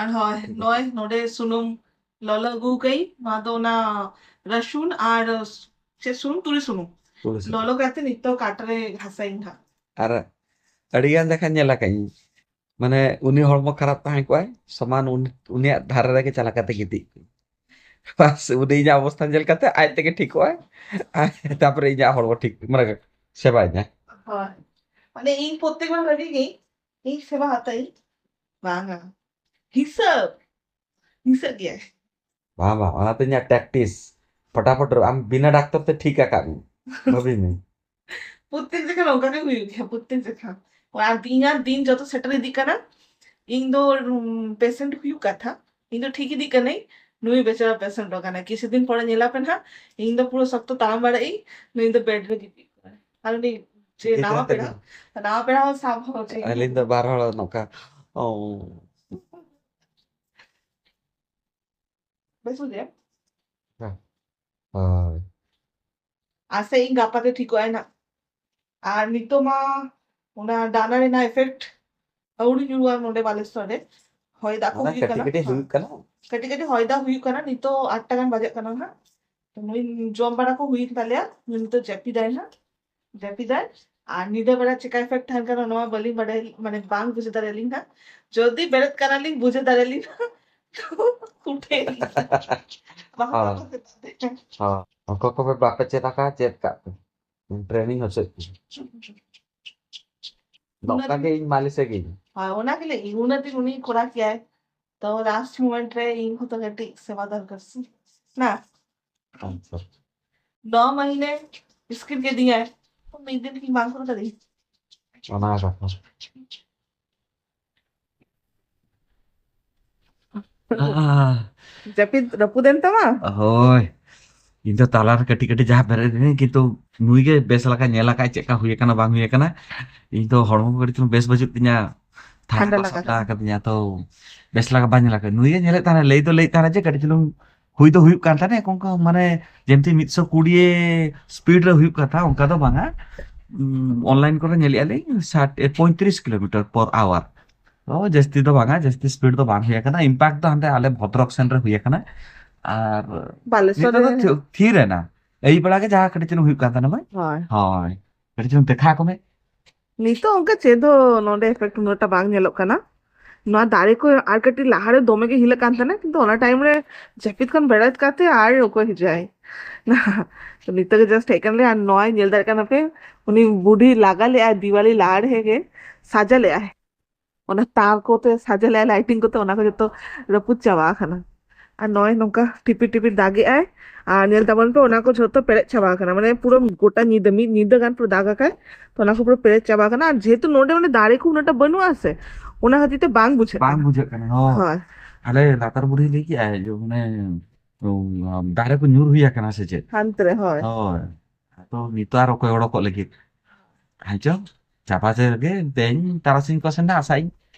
ᱟᱨ ᱦᱳᱭ, ᱴᱷᱤᱠ ᱱᱚᱜᱼᱚᱭ ᱟᱪᱷᱮ᱾ ᱱᱚᱰᱮ ᱥᱩᱱᱩᱢ ᱞᱚᱞᱚ ᱟᱹᱜᱩ ᱠᱟᱹᱧ, ᱱᱚᱣᱟ ᱫᱚ ᱚᱱᱟ ᱨᱟᱹᱥᱩᱱ ᱟᱨ ᱪᱮᱫ ᱥᱩᱱᱩᱢ? ᱛᱩᱲᱤ ᱥᱩᱱᱩᱢ᱾ ᱛᱩᱲᱤ ᱥᱩᱱᱩᱢ᱾ ᱞᱚᱞᱚ ᱠᱟᱛᱮ ᱱᱤᱛᱚᱜ ᱠᱟᱴᱨᱮ ᱜᱷᱟᱥᱟᱭᱤᱧ ᱦᱟᱸᱜ᱾ ᱟᱨ ᱟᱹᱰᱤ ᱜᱟᱱ ᱡᱚᱠᱷᱚᱱ ᱧᱮᱞ ᱟᱠᱟᱫᱟᱹᱧ, ᱢᱟᱱᱮ ᱩᱱᱤ ᱦᱚᱲᱢᱚ ᱠᱷᱟᱨᱟᱯ ᱛᱟᱦᱮᱸ ᱠᱚᱜᱼᱟᱭ, ᱥᱚᱢᱟᱱ ᱩᱱᱤ, ᱩᱱᱤᱭᱟᱜ ᱫᱷᱟᱨᱮ ᱨᱮᱜᱮ ᱪᱟᱞᱟᱣ ᱠᱟᱛᱮ ᱜᱤᱛᱤᱡ ᱠᱚᱜ᱾ ᱵᱟᱥ, ᱩᱱᱤ ᱤᱧᱟᱹᱜ ᱚᱵᱚᱥᱛᱷᱟ ᱧᱮᱞ ᱠᱟᱛᱮ ᱟᱡ ᱛᱮᱜᱮ ᱴᱷᱤᱠᱚᱜᱼᱟᱭ᱾ ᱟᱨ ᱛᱟᱯᱚᱨᱮ ᱤᱧᱟᱹᱜ ᱦᱚᱲᱢᱚ ᱴᱷᱤᱠ, ᱢᱟᱱᱮ ᱥᱮᱵᱟᱭᱤᱧᱟᱹ᱾ ᱦᱳᱭ᱾ ᱢᱟᱱᱮ ᱤᱧ ᱯᱨᱚᱛᱮᱠ ᱵᱟᱨ ᱵᱷᱟᱵᱤ ᱜᱮ, ᱤᱧ ᱥᱮᱵᱟ ᱦᱟᱛᱟᱣᱤᱧ, ᱵᱟᱝᱟ᱾ ᱦᱤᱥᱟᱹᱵ, ᱦᱤᱥᱟᱹᱵ ᱜᱮᱭᱟᱭ᱾ ᱵᱟᱝ, ᱵᱟᱝ, ᱚᱱᱟ ᱫᱚ ᱤᱧᱟᱹᱜ practice᱾ ᱯᱷᱚᱴᱟᱯᱷᱚᱴ ᱨᱮ ᱟᱢ ᱵᱤᱱᱟᱹ ᱰᱟᱠᱛᱚᱨ ᱛᱮ ᱴᱷᱤᱠ ᱟᱠᱟᱫ ᱢᱮ, ᱵᱷᱟᱹᱵᱤ ᱢᱮ᱾ ᱯᱨᱚᱛᱮᱠ ᱡᱚᱠᱷᱚᱱ ᱚᱱᱠᱟ ᱜᱮ ᱦᱩᱭᱩᱜ ᱜᱮᱭᱟ, ᱯᱨᱚᱛᱮᱠ ᱡᱚᱠᱷᱚᱱ᱾ ᱟᱨ ᱤᱧᱟᱜ ᱫᱤᱱ ᱡᱚᱛᱚ ᱥᱮᱴᱮᱨ ᱤᱫᱤᱜ ᱠᱟᱱᱟ, ᱤᱧ ᱫᱚ, ᱩᱢ, patient ᱦᱩᱭᱩᱜ ᱠᱟᱛᱷᱟ, ᱤᱧ ᱫᱚ ᱴᱷᱤᱠ ᱤᱫᱤᱜ ᱠᱟᱹᱱᱟᱹᱧ, ᱱᱩᱭ ᱵᱮᱪᱟᱨᱟ patient ᱫᱚ ᱠᱟᱱᱟᱭ᱾ ᱠᱤᱪᱷᱩ ᱫᱤᱱ ᱯᱚᱨᱮ ᱧᱮᱞᱟᱯᱮ ᱱᱟᱦᱟᱜ, ᱤᱧ ᱫᱚ ᱯᱩᱨᱟᱹ ᱥᱚᱠᱛᱚ ᱛᱟᱲᱟᱢ ᱵᱟᱲᱟᱜ ᱤᱧ, ᱱᱩᱭ ᱫᱚ bed ᱨᱮ ᱜᱤᱛᱤᱡ ᱠᱚᱜᱼᱟᱭ᱾ ᱟᱨ ᱩᱱᱤ ᱡᱮ ᱜᱤᱫᱽᱨᱟᱹ ᱱᱟᱣᱟ ᱛᱮᱜᱮ᱾ ᱯᱮᱲᱟ, ᱱᱟᱣᱟ ᱯᱮᱲᱟ ᱦᱚᱸ ᱥᱟᱵ ᱦᱚᱪᱚᱭᱮ ᱟᱹᱞᱤᱧ ᱫᱚ ᱵᱟᱨ ᱦᱚᱲ ᱱᱚᱝᱠᱟ, ᱚ᱾ ᱵᱮᱥ ᱵᱩᱡᱷᱟᱹᱜᱼᱟ? ᱦᱮᱸ᱾ ᱦᱳᱭ᱾ ᱟᱥᱮ ᱤᱧ ᱜᱟᱯᱟ ᱛᱮ ᱴᱷᱤᱠᱚᱜ ᱟᱭ ᱱᱟᱜ᱾ ᱟᱨ ᱱᱤᱛᱚᱜ ᱢᱟ ᱚᱱᱟ ᱰᱟᱱᱟ ᱨᱮᱱᱟᱜ effect ᱟᱹᱣᱲᱤ ᱧᱩᱨᱩᱜᱼᱟ ᱱᱚᱰᱮ ᱵᱟᱞᱮᱥᱚᱨ ᱨᱮ᱾ ᱦᱚᱭ ᱫᱟᱜ ᱠᱚ ᱚᱱᱟ ᱦᱩᱭᱩᱜ ᱠᱟᱹᱴᱤᱡ ᱠᱟᱱᱟ᱾ ᱠᱟᱹᱴᱤᱡ ᱦᱮᱸ᱾ ᱦᱩᱭᱩᱜ ᱠᱟᱱᱟ᱾ ᱠᱟᱹᱴᱤᱡ ᱠᱟᱹᱴᱤᱡ ᱦᱚᱭ ᱫᱟᱜ ᱦᱩᱭᱩᱜ ᱠᱟᱱᱟ᱾ ᱱᱤᱛᱚᱜ ᱟᱴ ᱴᱟ ᱜᱟᱱ ᱵᱟᱡᱟᱜ ᱠᱟᱱᱟ ᱱᱟᱜ᱾ ᱛᱚ ᱱᱩᱭ ᱡᱚᱢ ᱵᱟᱲᱟ ᱠᱚ ᱦᱩᱭᱮᱱ ᱛᱟᱞᱮᱭᱟ᱾ ᱱᱩᱭ ᱱᱤᱛᱚᱜ ᱡᱟᱹᱯᱤᱫᱟᱭ ᱱᱟᱜ᱾ ᱡᱟᱹᱯᱤᱫᱟᱭ᱾ ᱟᱨ ᱧᱤᱫᱟᱹ ᱵᱮᱲᱟ ᱪᱮᱠᱟ effect ᱛᱟᱦᱮᱱ ᱠᱟᱱᱟ ᱱᱚᱣᱟ ᱵᱟᱹᱞᱤᱧ ᱵᱟᱰᱟᱭ, ᱢᱟᱱᱮ ᱵᱟᱝ ᱵᱩᱡᱷᱟᱹᱣ ᱫᱟᱲᱮᱭᱟᱞᱤᱧ ᱱᱟᱜ᱾ ᱡᱩᱫᱤ ᱵᱮᱨᱮᱫ ᱠᱟᱱᱟᱞᱤᱧ, ᱵᱩᱡᱷᱟᱹᱣ ᱫᱟᱲᱮᱭᱟᱞᱤᱧ ᱱᱟᱜ᱾ ᱛᱚ ᱩᱴᱷᱟᱹᱭᱟᱞᱤᱧ᱾ ᱵᱟᱝ, ᱦᱳᱭ᱾ ᱵᱟᱝ ᱥᱮᱛᱟᱜ ᱨᱮ᱾ ᱦᱳᱭ᱾ ᱚᱠᱚᱭ ᱠᱚᱯᱮ ᱵᱟᱯᱮ ᱪᱮᱫ ᱟᱠᱟᱫ, ᱪᱮᱫ ᱠᱟᱜ ᱯᱮ᱾ Training ᱦᱚᱪᱚᱭᱮᱫ ᱯᱮ᱾ ᱱᱚᱝᱠᱟ ᱜᱮ ᱤᱧ ᱢᱟᱹᱞᱤᱥᱮ ᱜᱤᱧ᱾ ᱦᱳᱭ, ᱚᱱᱟ ᱜᱮᱞᱮ ᱤᱧ ᱩᱱᱟᱹᱜ ᱫᱤᱱ ᱩᱱᱤ ᱠᱚᱨᱟᱣ ᱠᱮᱭᱟᱭ, ᱛᱚ ᱞᱟᱥᱴ ᱢᱳᱢᱮᱱᱴ ᱨᱮ ᱤᱧ ᱦᱚᱸᱛᱚ ᱠᱟᱹᱴᱤᱡ ᱥᱮᱵᱟ ᱫᱚᱨᱠᱟᱨ ᱥᱮ᱾ ᱱᱟ, ᱟᱪᱪᱷᱟ᱾ ᱱᱚ ᱢᱟᱹᱦᱤᱱᱮ ᱥᱠᱤᱯ ᱠᱮᱫᱤᱧᱟᱭ, ᱛᱚ ᱢᱤᱫ ᱫᱤᱱ ᱠᱤ ᱵᱟᱝ ᱠᱚᱨᱟᱣ ᱠᱟᱫᱤᱧ? ᱚᱱᱟ ᱠᱟᱛᱷᱟ᱾ ᱟᱦ, ᱡᱟᱹᱯᱤᱫ ᱨᱟᱹᱯᱩᱫ ᱮᱱ ᱛᱟᱢᱟ? ᱦᱳᱭ, ᱤᱧ ᱫᱚ ᱛᱟᱞᱟᱨᱮ ᱠᱟᱹᱴᱤᱡ ᱠᱟᱹᱴᱤᱡ ᱡᱟᱦᱟᱸ ᱵᱮᱨᱮᱫ ᱮᱱᱟᱹᱧ, ᱠᱤᱱᱛᱩ ᱱᱩᱭ ᱜᱮ ᱵᱮᱥ ᱞᱮᱠᱟ ᱧᱮᱞ ᱟᱠᱟᱫ ᱪᱮᱫ ᱞᱮᱠᱟ ᱦᱩᱭ ᱟᱠᱟᱱᱟ ᱵᱟᱝ ᱦᱩᱭ ᱟᱠᱟᱱᱟ᱾ ᱤᱧ ᱫᱚ ᱦᱚᱲᱢᱚ ᱠᱚ ᱠᱟᱹᱴᱤᱡ ᱪᱩᱞᱩᱝ ᱵᱮᱥ ᱵᱟᱹᱪᱩᱜ ᱛᱤᱧᱟ, ᱴᱷᱟᱱᱰᱟ ᱴᱷᱟᱱᱰᱟ ᱞᱟᱜᱟᱣ ᱥᱟᱱᱰᱟ ᱠᱟᱫᱤᱧᱟ᱾ ᱟᱠᱟᱫᱤᱧᱟ, ᱛᱚ ᱵᱮᱥ ᱞᱮᱠᱟ ᱵᱟᱝ ᱧᱮᱞ ᱟᱠᱟᱫ᱾ ᱱᱩᱭ ᱜᱮ ᱧᱮᱞᱮᱫ ᱛᱟᱦᱮᱱᱟ, ᱞᱟᱹᱭ ᱫᱚ ᱞᱟᱹᱭᱮᱫ ᱛᱟᱦᱮᱱᱟ ᱡᱮ ᱠᱟᱹᱴᱤᱡ ᱪᱩᱞᱩᱝ ᱦᱩᱭ ᱫᱚ ᱦᱩᱭᱩᱜ ᱠᱟᱱ ᱛᱟᱦᱮᱱᱟ, ᱚᱱᱠᱟ ᱢᱟᱱᱮ ᱡᱮᱢᱛᱤ ᱢᱤᱫᱥᱚ ᱠᱩᱲᱤ ᱥᱯᱤᱰ ᱨᱮ ᱦᱩᱭᱩᱜ ᱠᱟᱱ ᱛᱟᱦᱮᱸᱫ, ᱚᱱᱠᱟ ᱫᱚ ᱵᱟᱝᱟ᱾ ᱚᱱᱞᱟᱭᱤᱱ ᱠᱚᱨᱮ ᱧᱮᱞᱮᱫᱼᱟ ᱞᱤᱧ ᱥᱟᱴ, ᱮ, ᱯᱚᱸᱭᱛᱨᱤᱥ ᱠᱤᱞᱳᱢᱤᱴᱟᱨ ᱯᱚᱨ ᱟᱣᱟᱨ᱾ ᱛᱚ ᱡᱟᱹᱥᱛᱤ ᱫᱚ ᱵᱟᱝᱟ, ᱡᱟᱹᱥᱛᱤ ᱥᱯᱤᱰ ᱫᱚ ᱵᱟᱝ ᱦᱩᱭ ᱟᱠᱟᱱᱟ᱾ ᱤᱢᱯᱮᱠᱴ ᱫᱚ ᱦᱟᱱᱛᱮ ᱟᱞᱮ ᱵᱷᱚᱫᱨᱚᱠ ᱥᱮᱱ ᱨᱮ ᱦᱩᱭ ᱟᱠᱟᱱᱟ᱾ ᱟᱨ ᱵᱟᱞᱮᱥᱚᱨ ᱱᱤᱛᱚᱜ ᱫᱚ ᱨᱮ᱾ ᱛᱷᱤ-, ᱛᱷᱤᱨ ᱮᱱᱟ᱾ ᱟᱹᱭᱩᱵ ᱵᱮᱲᱟ ᱜᱮ ᱡᱟᱦᱟᱸ ᱠᱟᱹᱴᱤᱡ ᱪᱩᱞᱩᱝ ᱦᱩᱭᱩᱜ ᱠᱟᱱ ᱛᱟᱦᱮᱱᱟ ᱵᱟᱝ? ᱦᱳᱭ᱾ ᱦᱳᱭ, ᱠᱟᱹᱴᱤᱡ ᱪᱩᱞᱩᱝ ᱫᱮᱠᱷᱟ ᱠᱚᱢᱮ᱾ ᱱᱤᱛᱚᱜ ᱚᱱᱠᱟ ᱪᱮᱫ ᱦᱚᱸ ᱱᱚᱰᱮ ᱮᱯᱷᱮᱠᱴ ᱩᱱᱟᱹᱜᱴᱟ ᱵᱟᱝ ᱧᱮᱞᱚᱜ ᱠᱟᱱᱟ᱾ ᱱᱚᱣᱟ ᱫᱟᱨᱮ ᱠᱚ ᱟᱨ ᱠᱟᱹᱴᱤᱡ ᱞᱟᱦᱟᱨᱮ ᱫᱚᱢᱮ ᱜᱮ ᱦᱤᱞᱟᱹᱜ ᱠᱟᱱ ᱛᱟᱦᱮᱱᱟ, ᱠᱤᱱᱛᱩ ᱚᱱᱟ ᱴᱟᱭᱤᱢ ᱨᱮ ᱡᱟᱹᱯᱤᱫ ᱠᱷᱚᱱ ᱵᱮᱨᱮᱫ ᱠᱟᱛᱮ ᱟᱨ ᱚᱠᱚᱭ ᱦᱤᱡᱩᱜᱼᱟᱭ? ᱛᱚ ᱱᱤᱛᱚᱜ ᱜᱮ ᱡᱟᱥᱴ ᱦᱮᱡ ᱠᱟᱱ ᱞᱮᱭᱟ, ᱟᱨ ᱱᱚᱣᱟ ᱧᱮᱞ ᱫᱟᱲᱮᱭᱟᱜ ᱠᱟᱱᱟ ᱯᱮ, ᱩᱱᱤ ᱵᱩᱰᱷᱤ ᱞᱟᱜᱟ ᱞᱮᱜᱼᱟᱭ, ᱫᱤᱣᱟᱞᱤ ᱞᱟᱦᱟ ᱨᱮ ᱜᱮ ᱥᱟᱡᱟ ᱞᱮᱜᱼᱟᱭ᱾ ᱚᱱᱟ ᱛᱟᱨ ᱠᱚᱛᱮ ᱥᱟᱡᱟ ᱞᱮᱜᱼᱟᱭ, ᱞᱟᱭᱴᱤᱝ ᱠᱚᱛᱮ, ᱚᱱᱟ ᱠᱚ ᱡᱚᱛᱚ ᱨᱟᱹᱯᱩᱫ ᱪᱟᱵᱟ ᱟᱠᱟᱱᱟ᱾ ᱟᱨ ᱱᱚᱜᱼᱚᱭ ᱱᱚᱝᱠᱟ ᱴᱤᱯᱤᱨ ᱴᱤᱯᱤᱨ ᱫᱟᱜᱮᱜᱼᱟᱭ, ᱟᱨ ᱧᱮᱞ ᱛᱟᱵᱚᱱ ᱯᱮ, ᱚᱱᱟ ᱠᱚ ᱡᱷᱚᱛᱚ ᱯᱮᱨᱮᱡ ᱪᱟᱵᱟ ᱟᱠᱟᱱᱟ, ᱢᱟᱱᱮ ᱯᱩᱨᱟᱹ ᱜᱚᱴᱟ ᱧᱤᱫᱟᱹ, ᱢᱤᱫ ᱧᱤᱫᱟᱹ ᱜᱟᱱ ᱯᱩᱨᱟᱹ ᱫᱟᱜ ᱟᱠᱟᱭ, ᱛᱚ ᱚᱱᱟ ᱠᱚ ᱯᱩᱨᱟᱹ ᱯᱮᱨᱮᱡ ᱪᱟᱵᱟ ᱟᱠᱟᱱᱟ᱾ ᱟᱨ ᱡᱮᱦᱮᱛᱩ ᱱᱚᱰᱮ ᱢᱟᱱᱮ ᱫᱟᱨᱮ ᱠᱚ ᱩᱱᱟᱹᱜᱴᱟ ᱵᱟᱹᱱᱩᱜᱼᱟ ᱥᱮ, ᱚᱱᱟ ᱠᱷᱟᱹᱛᱤᱨ ᱛᱮ ᱵᱟᱝ ᱵᱩᱡᱷᱟᱹᱜ ᱵᱟᱝ ᱠᱟᱱᱟ᱾ ᱵᱩᱡᱷᱟᱹᱜ ᱠᱟᱱᱟ, ᱦᱳᱭ᱾ ᱦᱳᱭ᱾ ᱟᱞᱮ ᱞᱟᱛᱟᱨ ᱵᱩᱲᱦᱤ ᱞᱟᱹᱭ ᱠᱮᱜᱼᱟᱭ ᱡᱮ ᱢᱟᱱᱮ, ᱩᱸ, ᱫᱟᱨᱮ ᱠᱚ ᱧᱩᱨ ᱦᱩᱭ ᱟᱠᱟᱱᱟ ᱥᱮ ᱪᱮᱫ? ᱦᱟᱱᱛᱮ ᱨᱮ, ᱦᱳᱭ᱾ ᱦᱳᱭ᱾ ᱟᱫᱚ ᱱᱤᱛᱚᱜ ᱟᱨ ᱚᱠᱚᱭ ᱚᱰᱚᱠᱚᱜ ᱞᱟᱹᱜᱤᱫ? ᱦᱮᱸ ᱪᱚ, ᱪᱟᱵᱟ ᱥᱮᱫ ᱨᱮᱜᱮ ᱛᱮᱦᱮᱧ ᱛᱟᱨᱟᱥᱤᱧ ᱠᱚ ᱥᱮᱱ ᱟᱥᱟᱭᱟᱹᱧ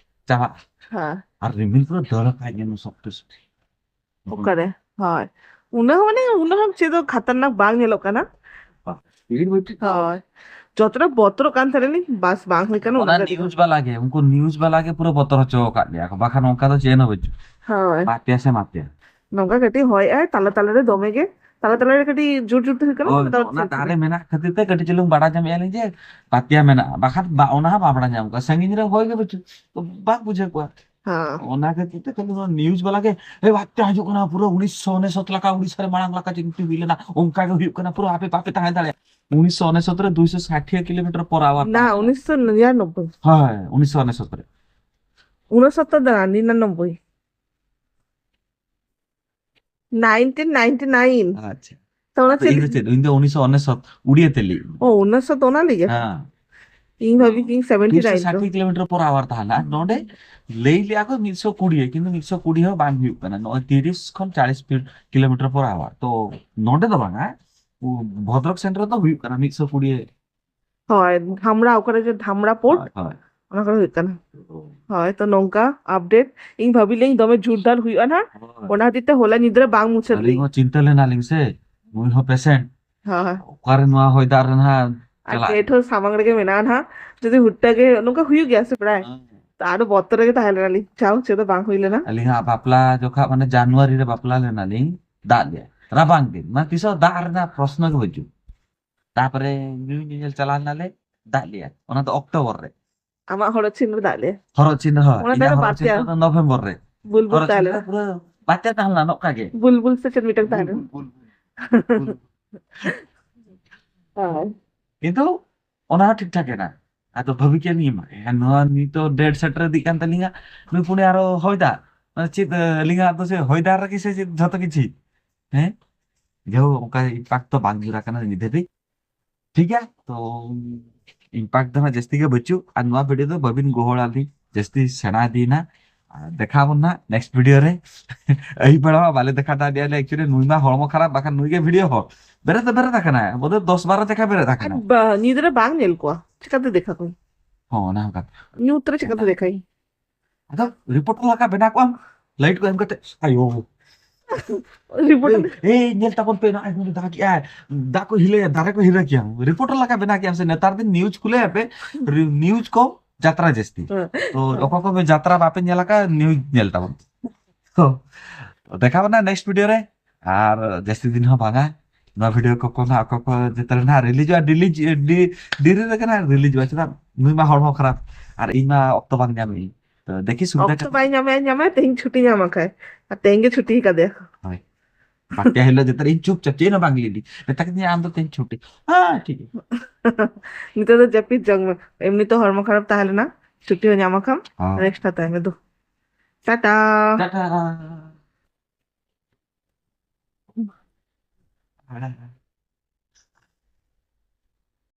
ᱪᱟᱵᱟᱜᱼᱟ᱾ ᱦᱮᱸ᱾ ᱟᱨ ᱨᱤᱢᱤᱞ ᱯᱩᱨᱟᱹ ᱫᱟᱹᱲ ᱟᱠᱟᱫ ᱧᱮᱞ ᱢᱮ ᱥᱚᱠᱛᱚ ᱥᱚᱠᱛᱚ᱾ ᱚᱠᱟᱨᱮ? ᱦᱳᱭ᱾ ᱩᱱᱟᱹᱜ ᱦᱚᱸ ᱢᱟᱱᱮ, ᱩᱱᱟᱹᱜ ᱦᱚᱸ ᱪᱮᱫ ᱦᱚᱸ ᱠᱷᱟᱛᱟᱨᱱᱟᱠ ᱵᱟᱝ ᱧᱮᱞᱚᱜ ᱠᱟᱱᱟ᱾ ᱵᱟᱝ, ᱥᱯᱤᱰ ᱵᱟᱹᱪᱩᱜ᱾ ᱦᱳᱭ᱾ ᱡᱚᱛᱚᱴᱟ ᱵᱚᱛᱚᱨᱚᱜ ᱠᱟᱱ ᱛᱟᱦᱮᱱᱟᱞᱤᱧ, ᱵᱟᱥ ᱵᱟᱝ ᱦᱩᱭ ᱠᱟᱱᱟ, ᱚᱱᱟ ᱚᱱᱟ ᱜᱮ ᱱᱤᱭᱩᱡ ᱵᱟᱞᱟ ᱜᱮ, ᱩᱱᱠᱩ ᱱᱤᱭᱩᱡ ᱵᱟᱞᱟ ᱜᱮ ᱯᱩᱨᱟᱹ ᱵᱚᱛᱚᱨ ᱦᱚᱪᱚ ᱟᱠᱟᱫ ᱞᱮᱭᱟ ᱠᱚ, ᱵᱟᱠᱷᱟᱱ ᱚᱱᱠᱟ ᱫᱚ ᱪᱮᱫ ᱦᱚᱸ ᱵᱟᱹᱪᱩᱜ᱾ ᱦᱳᱭ᱾ ᱵᱟᱛᱭᱟ ᱥᱮ ᱢᱟᱛᱭᱟ᱾ ᱱᱚᱝᱠᱟ ᱠᱟᱹᱴᱤᱡ ᱦᱚᱭᱮᱜᱼᱟᱭ, ᱛᱟᱞᱟ ᱛᱟᱞᱟᱨᱮ ᱫᱚᱢᱮ ᱜᱮ, ᱛᱟᱞᱟ ᱛᱟᱞᱟᱨᱮ ᱠᱟᱹᱴᱤᱡ ᱡᱳᱨ ᱡᱳᱨ ᱛᱮ ᱦᱩᱭᱩᱜ ᱠᱟᱱᱟ, ᱦᱳᱭ, ᱚᱱᱟ ᱫᱚ ᱚᱱᱟ ᱪᱮᱫ ᱫᱟᱨᱮ ᱠᱟᱱᱟ? ᱢᱮᱱᱟᱜ ᱠᱷᱟᱹᱛᱤᱨ ᱛᱮ ᱠᱟᱹᱴᱤᱡ ᱪᱩᱞᱩᱝ ᱵᱟᱲᱟᱭ ᱧᱟᱢᱮᱜᱼᱟ ᱞᱤᱧ ᱡᱮ ᱵᱟᱛᱭᱟ ᱢᱮᱱᱟᱜᱼᱟ, ᱵᱟᱠᱷᱟᱱ ᱵᱟ-, ᱚᱱᱟ ᱦᱚᱸ ᱵᱟᱝ ᱵᱟᱲᱟᱭ ᱧᱟᱢ ᱠᱚᱜᱼᱟ, ᱥᱟᱺᱜᱤᱧ ᱨᱮ ᱦᱚᱭ ᱜᱮ ᱵᱟᱹᱪᱩᱜ, ᱛᱚ ᱵᱟᱝ ᱵᱩᱡᱷᱟᱹᱣ ᱠᱚᱜᱼᱟ᱾ ᱦᱮᱸ᱾ ᱚᱱᱟ ᱠᱷᱟᱹᱛᱤᱨ ᱛᱮ ᱠᱷᱟᱹᱞᱤ ᱱᱚᱣᱟ ᱱᱤᱭᱩᱡ ᱵᱟᱞᱟ ᱜᱮ, "ᱮ, ᱵᱟᱛᱭᱟ ᱦᱤᱡᱩᱜ ᱠᱟᱱᱟ, ᱯᱩᱨᱟᱹ ᱩᱱᱤᱥᱥᱚ ᱚᱱᱮᱥᱚᱛ ᱞᱮᱠᱟ, ᱩᱲᱤᱥᱥᱟ ᱨᱮ ᱢᱟᱲᱟᱝ ᱞᱮᱠᱟ ᱪᱮᱫ ᱢᱤᱫᱴᱤᱡ ᱦᱩᱭ ᱞᱮᱱᱟ, ᱚᱱᱠᱟ ᱜᱮ ᱦᱩᱭᱩᱜ ᱠᱟᱱᱟ, ᱯᱩᱨᱟᱹ ᱟᱯᱮ ᱵᱟᱯᱮ ᱛᱟᱦᱮᱸ ᱫᱟᱲᱮᱭᱟᱜᱼᱟ᱾" ᱩᱱᱤᱥᱥᱚ ᱚᱱᱮᱥᱚᱛ ᱨᱮ ᱫᱩᱭᱥᱚ ᱥᱟᱴᱷᱤᱭᱟ ᱠᱤᱞᱳᱢᱤᱴᱟᱨ ᱯᱚᱨ ᱟᱣᱟᱨ ᱱᱟ ᱩᱱᱤᱥᱥᱚ ᱱᱤᱨᱟᱱᱚᱵᱵᱳᱭ ᱦᱳᱭ, ᱩᱱᱤᱥᱥᱚ ᱚᱱᱮᱥᱚᱛ ᱨᱮ᱾ ᱩᱱᱤᱥᱥᱚ ᱫᱚ ᱱᱤᱨᱟᱱᱚᱵᱵᱳᱭ nineteen ninety nine. ᱟᱪᱪᱷᱟ᱾ ᱛᱚ ᱚᱱᱟ ᱟᱫᱚ ᱤᱧ ᱫᱚ ᱪᱮᱫ? ᱪᱮᱫ, ᱤᱧ ᱫᱚ ᱩᱱᱤᱥᱥᱚ ᱚᱱᱮᱥᱚᱛ ᱩᱲᱤᱭᱟ ᱛᱮ ᱞᱟᱹᱭ᱾ ᱚ, ᱩᱱᱤᱥᱥᱚ ᱫᱚ ᱚᱱᱟ ᱞᱟᱹᱜᱤᱫ? ᱦᱮᱸ᱾ ᱤᱧ ᱵᱷᱟᱵᱤ ᱠᱤᱧ ᱥᱮᱵᱷᱮᱱᱴᱤ ᱱᱟᱭᱤᱱ ᱛᱚ᱾ ᱫᱩᱭᱥᱚ ᱥᱟᱴᱷᱤ ᱠᱤᱞᱳᱢᱤᱴᱟᱨ ᱯᱚᱨ ᱟᱣᱟᱨ ᱛᱟᱦᱮᱱᱟ᱾ ᱟᱨ ᱱᱚᱰᱮ ᱞᱟᱹᱭ ᱞᱮᱜᱼᱟ ᱠᱚ ᱢᱤᱫᱥᱚ ᱠᱩᱲᱤ, ᱠᱤᱱᱛᱩ ᱢᱤᱫᱥᱚ ᱠᱩᱲᱤ ᱦᱚᱸ ᱵᱟᱝ ᱦᱩᱭᱩᱜ ᱠᱟᱱᱟ᱾ ᱱᱚᱜᱼᱚᱭ ᱛᱤᱨᱤᱥ ᱠᱷᱚᱱ ᱪᱟᱞᱤᱥ ᱯᱷᱤᱴ ᱠᱤᱞᱳᱢᱤᱴᱟᱨ ᱯᱚᱨ ᱟᱣᱟᱨ᱾ ᱛᱚ ᱱᱚᱰᱮ ᱫᱚ ᱵᱟᱝᱟ, ᱩ, ᱵᱷᱚᱫᱨᱚᱠ ᱥᱮᱱ ᱨᱮᱫᱚ ᱦᱩᱭᱩᱜ ᱠᱟᱱᱟ ᱢᱤᱫᱥᱚ ᱠᱩᱲᱤ᱾ ᱦᱳᱭ, ᱫᱷᱟᱢᱲᱟ, ᱚᱠᱟᱨᱮ ᱡᱮ ᱫᱷᱟᱢᱲᱟ ᱯᱳᱨᱴ, ᱦᱳᱭ, ᱦᱳᱭ᱾ ᱚᱱᱟ ᱠᱚᱨᱮ ᱦᱩᱭᱩᱜ ᱠᱟᱱᱟ᱾ ᱦᱳᱭ, ᱛᱚ ᱱᱚᱝᱠᱟ ᱟᱯᱰᱮᱴ᱾ ᱤᱧ ᱵᱷᱟᱵᱤ ᱞᱮᱧ ᱫᱚᱢᱮ ᱡᱳᱨᱫᱟᱨ ᱦᱩᱭᱩᱜᱼᱟ ᱱᱟᱦᱟᱜ, ᱦᱳᱭ᱾ ᱚᱱᱟ ᱦᱚᱛᱮᱡ ᱛᱮ ᱦᱚᱞᱟ ᱧᱤᱫᱟᱹ ᱵᱟᱝ ᱢᱩᱪᱟᱹᱫ ᱟᱹᱞᱤᱧ ᱞᱤᱧ᱾ ᱦᱚᱸ ᱪᱤᱱᱛᱟᱹ ᱞᱮᱱᱟᱞᱤᱧ ᱥᱮ, ᱱᱩᱭ ᱦᱚᱸ ᱯᱮᱥᱮᱱᱴ, ᱦᱳᱭ᱾ ᱚᱠᱟᱨᱮ ᱱᱚᱣᱟ ᱦᱚᱭ ᱫᱟᱜ ᱨᱮ ᱱᱟᱦᱟᱜ ᱟᱨ ᱪᱟᱞᱟᱜ᱾ ᱜᱮᱴ ᱦᱚᱸ ᱥᱟᱢᱟᱝ ᱨᱮᱜᱮ ᱢᱮᱱᱟᱜᱼᱟ ᱱᱟᱦᱟᱜ, ᱡᱩᱫᱤ ᱦᱩᱴᱴᱟ ᱜᱮ ᱱᱚᱝᱠᱟ ᱦᱩᱭᱩᱜ ᱜᱮᱭᱟ ᱥᱮ ᱯᱨᱟᱭ? ᱦᱮᱸ᱾ ᱛᱚ ᱟᱫᱚ ᱵᱚᱛᱚᱨ ᱨᱮᱜᱮ ᱛᱟᱦᱮᱸ ᱞᱮᱱᱟᱞᱤᱧ, ᱪᱟᱣ ᱪᱮᱫ ᱫᱚ ᱵᱟᱝ ᱦᱩᱭ ᱞᱮᱱᱟ᱾ ᱟᱹᱞᱤᱧ ᱦᱚᱸ ᱵᱟᱯᱞᱟ ᱡᱚᱠᱷᱟ, ᱢᱟᱱᱮ ᱡᱟᱱᱩᱣᱟᱨᱤ ᱨᱮ ᱵᱟᱯᱞᱟ ᱞᱮᱱᱟᱞᱤᱧ, ᱫᱟᱜ ᱞᱮᱜᱼᱟ, ᱨᱟᱵᱟᱝ ᱫᱤᱱ, ᱢᱟᱱᱮ ᱛᱤᱥ ᱦᱚᱸ ᱫᱟᱜ ᱨᱮᱱᱟᱜ ᱯᱨᱚᱥᱱᱚ ᱜᱮ ᱵᱟᱹᱪᱩᱜ᱾ ᱛᱟᱯᱚᱨᱮ ᱧᱩ ᱧᱮᱧᱮᱞ ᱪᱟᱞᱟᱣ ᱞᱮᱱᱟᱞᱮ, ᱫᱟᱜ ᱞᱮᱜᱼᱟ, ᱚᱱᱟ ᱫᱚ ᱚᱠᱴᱳᱵᱚᱨ ᱨᱮ᱾ ᱟᱢᱟᱜ ᱦᱚᱨᱚᱜ ᱪᱤᱱ ᱨᱮ ᱫᱟᱜ ᱞᱮ᱾ ᱦᱚᱨᱚᱜ ᱪᱤᱱ ᱦᱚᱸ, ᱚᱱᱟ ᱤᱧᱟᱹᱜ ᱛᱟᱦᱞᱮ ᱦᱚᱨᱚᱜ ᱪᱤᱱ ᱵᱟᱛᱭᱟ᱾ ᱫᱚ ᱱᱚᱵᱷᱮᱢᱵᱚᱨ ᱨᱮ᱾ ᱵᱩᱞᱵᱩᱞ ᱦᱚᱨᱚᱜ ᱪᱤᱱ ᱛᱟᱦᱞᱮ᱾ ᱫᱚ ᱯᱩᱨᱟᱹ ᱵᱟᱛᱭᱟ ᱛᱟᱦᱮᱸ ᱞᱮᱱᱟ ᱱᱚᱝᱠᱟ ᱜᱮ᱾ ᱵᱩᱞᱵᱩᱞ ᱥᱮ ᱪᱮᱫ ᱢᱤᱫᱴᱟᱝ ᱛᱟᱦᱮᱸ ᱞᱮᱱᱟ? ᱵᱩᱞᱵᱩᱞ, ᱵᱩᱞᱵᱩᱞ, ᱵᱩᱞᱵᱩᱞ᱾ ᱦᱳᱭ᱾ ᱠᱤᱱᱛᱩ ᱚᱱᱟ ᱦᱚᱸ ᱴᱷᱤᱠ ᱴᱷᱟᱠ ᱮᱱᱟ᱾ ᱟᱫᱚ ᱵᱷᱟᱹᱵᱤ ᱠᱮᱫ ᱞᱤᱧ, ᱮᱢᱟ, ᱱᱚᱣᱟ ᱱᱤᱛᱚᱜ ᱰᱮᱴ ᱥᱮᱴᱮᱨ ᱤᱫᱤᱜ ᱠᱟᱱ ᱛᱟᱹᱞᱤᱧᱟ, ᱱᱩᱭ ᱯᱩᱱᱮ ᱟᱨᱚ ᱦᱚᱭ ᱫᱟᱜ, ᱢᱟᱱᱮ ᱪᱮᱫ, ᱟᱹᱞᱤᱧᱟᱜ ᱫᱚ ᱥᱮ ᱦᱚᱭ ᱫᱟᱜ ᱨᱮᱜᱮ ᱥᱮ ᱪᱮᱫ ᱡᱷᱚᱛᱚ ᱠᱤᱪᱷᱩ, ᱦᱮᱸ? ᱡᱟᱭᱦᱳᱠ, ᱚᱱᱠᱟ ᱤᱢᱯᱮᱠᱴ ᱛᱚ ᱵᱟᱝ ᱧᱩᱨ ᱟᱠᱟᱱᱟ ᱱᱤᱛ ᱫᱷᱟᱹᱵᱤᱡ᱾ ᱴᱷᱤᱠ ᱜᱮᱭᱟ, ᱛᱚ ᱤᱢᱯᱮᱠᱴ ᱫᱚ ᱦᱟᱸᱜ ᱡᱟᱹᱥᱛᱤ ᱜᱮ ᱵᱟᱹᱪᱩᱜ, ᱟᱨ ᱱᱚᱣᱟ ᱵᱷᱤᱰᱤᱭᱳ ᱫᱚ ᱵᱟᱹᱵᱤᱱ ᱜᱚᱦᱚᱲ ᱟᱹᱞᱤᱧ, ᱡᱟᱹᱥᱛᱤ ᱥᱮᱬᱟ ᱤᱫᱤᱭᱮᱱᱟ᱾ ᱟᱨ ᱫᱮᱠᱷᱟᱣ ᱟᱵᱚᱱ ᱦᱟᱸᱜ ᱱᱮᱠᱥᱴ ᱵᱷᱤᱰᱤᱭᱳ ᱨᱮ᱾ ᱟᱹᱭᱩᱵ ᱵᱮᱲᱟ ᱢᱟ ᱵᱟᱞᱮ ᱫᱮᱠᱷᱟ ᱫᱟᱲᱮᱭᱟᱜᱼᱟ, actually ᱱᱩᱭ ᱢᱟ ᱦᱚᱲᱢᱚ ᱠᱷᱟᱨᱟᱯ, ᱵᱟᱠᱷᱟᱱ ᱱᱩᱭ ᱜᱮ ᱵᱷᱤᱰᱤᱭᱳ ᱦᱚᱲ᱾ ᱵᱮᱨᱮᱫ ᱫᱚ ᱵᱮᱨᱮᱫ ᱟᱠᱟᱱᱟᱭ, ᱵᱚᱫᱚ ᱫᱚᱥ ᱵᱟᱨᱚ ᱡᱟᱭᱜᱟ ᱵᱮᱨᱮᱫ ᱟᱨ ᱟᱠᱟᱱᱟᱭ᱾ ᱵᱟ-, ᱧᱤᱫᱟᱹ ᱨᱮ ᱵᱟᱝ ᱧᱮᱞ ᱠᱚᱣᱟ, ᱪᱤᱠᱟᱛᱮ ᱫᱮᱠᱷᱟ ᱠᱚᱣᱟ? ᱦᱚᱸ, ᱚᱱᱟ ᱦᱚᱸ ᱠᱟᱛᱷᱟ᱾ ᱧᱩᱛ ᱨᱮ ᱪᱤᱠᱟᱛᱮ ᱫᱮᱠᱷᱟᱭ? ᱟᱫᱚ ᱨᱤᱯᱳᱨᱴᱟᱨ ᱞᱮᱠᱟ ᱵᱮᱱᱟᱣ ᱠᱚᱜ ᱟᱢ, ᱞᱟᱭᱤᱴ ᱠᱚ ᱮᱢ ᱠᱟᱛᱮ, ᱟᱭᱳ, ᱨᱤᱯᱳᱨᱴᱟᱨ᱾ ᱮᱭ, ᱮᱭ, ᱧᱮᱞ ᱛᱟᱵᱚᱱ ᱯᱮ, ᱱᱚᱜᱼᱚᱭ ᱱᱚᱰᱮ ᱫᱟᱜ ᱠᱮᱜᱼᱟᱭ, ᱫᱟᱜ ᱠᱚ ᱦᱤᱞᱟᱹᱭᱟ, ᱫᱟᱨᱮ ᱠᱚ ᱦᱤᱞᱟᱹ ᱠᱮᱜᱼᱟ᱾ ᱨᱤᱯᱳᱨᱴᱟᱨ ᱞᱮᱠᱟ ᱵᱮᱱᱟᱣ ᱠᱮᱜᱼᱟᱢ ᱥᱮ, ᱱᱮᱛᱟᱨ ᱫᱤᱱ ᱱᱤᱭᱩᱡᱽ ᱠᱷᱩᱞᱟᱹᱭ ᱟᱯᱮ, ᱨᱤ-, ᱱᱤᱭᱩᱡᱽ ᱠᱚ ᱡᱟᱛᱨᱟ ᱡᱟᱹᱥᱛᱤ᱾ ᱦᱮᱸ᱾ ᱛᱚ ᱚᱠᱚᱭ ᱠᱚ ᱡᱟᱛᱨᱟ ᱵᱟᱯᱮ ᱧᱮᱞ ᱟᱠᱟᱫ, ᱱᱤᱭᱩᱡᱽ ᱧᱮᱞ ᱛᱟᱵᱚᱱ᱾ ᱛᱚ ᱫᱮᱠᱷᱟ ᱵᱚᱱᱟ ᱱᱮᱠᱥᱴ ᱵᱷᱤᱰᱤᱭᱳ ᱨᱮ, ᱟᱨ ᱡᱟᱹᱥᱛᱤ ᱫᱤᱱ ᱦᱚᱸ ᱵᱟᱝᱟ᱾ ᱱᱚᱣᱟ ᱵᱷᱤᱰᱤᱭᱳ ᱠᱚ ᱠᱚ ᱱᱟᱜ ᱚᱠᱚᱭ ᱠᱚ ᱡᱮᱛᱮ ᱨᱮ ᱱᱟᱜ ᱨᱤᱞᱤᱡᱚᱜᱼᱟ, ᱰᱤᱞᱤᱡ-, ᱰᱤ-, ᱰᱮᱨᱤ ᱨᱮᱜᱮ ᱱᱟᱜ ᱨᱤᱞᱤᱡᱚᱜᱼᱟ, ᱪᱮᱫᱟᱜ ᱱᱩᱭ ᱢᱟ ᱦᱚᱲᱢᱚ ᱠᱷᱟᱨᱟᱯ, ᱟᱨ ᱤᱧ ᱢᱟ ᱚᱠᱛᱚ ᱵᱟᱝ ᱧᱟᱢᱮᱜᱼᱟᱹᱧ᱾ ᱛᱚ ᱫᱮᱠᱷᱤ ᱥᱩᱵᱤᱫᱷᱟ ᱚᱠᱛᱚ ᱵᱟᱭ ᱧᱟᱢᱮ, ᱧᱟᱢᱟᱭ, ᱛᱮᱦᱮᱧ ᱪᱷᱩᱴᱤ ᱧᱟᱢ ᱟᱠᱟᱭ, ᱟᱨ ᱛᱮᱦᱮᱧ ᱜᱮ ᱪᱷᱩᱴᱤ ᱠᱟᱫᱮᱭᱟ᱾ ᱦᱳᱭ᱾ ᱵᱟᱨᱭᱟ ᱦᱤᱞᱳᱜ ᱡᱚᱛᱚ ᱤᱧ ᱪᱩᱯᱪᱟᱯ, ᱪᱮᱫ ᱦᱚᱸ ᱵᱟᱝ ᱞᱟᱹᱭ ᱞᱤᱧ᱾ ᱢᱮᱛᱟ ᱠᱤᱫᱤᱧᱟ, "ᱟᱢ ᱫᱚ ᱛᱮᱦᱮᱧ ᱪᱷᱩᱴᱤ᱾" ᱦᱮᱸ, ᱴᱷᱤᱠ ᱜᱮᱭᱟ᱾ ᱱᱤᱛᱚᱜ ᱫᱚ ᱡᱟᱹᱯᱤᱫ ᱡᱚᱝ ᱢᱮ᱾ ᱮᱢᱱᱤ ᱛᱚ ᱦᱚᱲᱢᱚ ᱠᱷᱟᱨᱟᱯ ᱛᱟᱦᱮᱸ ᱞᱮᱱᱟ, ᱪᱷᱩᱴᱤ ᱦᱚᱸ ᱧᱟᱢ ᱟᱠᱟᱢ, ᱦᱚᱸ᱾ ᱨᱮᱥᱴ ᱦᱟᱛᱟᱣ ᱢᱮ ᱫᱩ᱾ ᱴᱟᱴᱟ᱾ ᱴᱟᱴᱟ᱾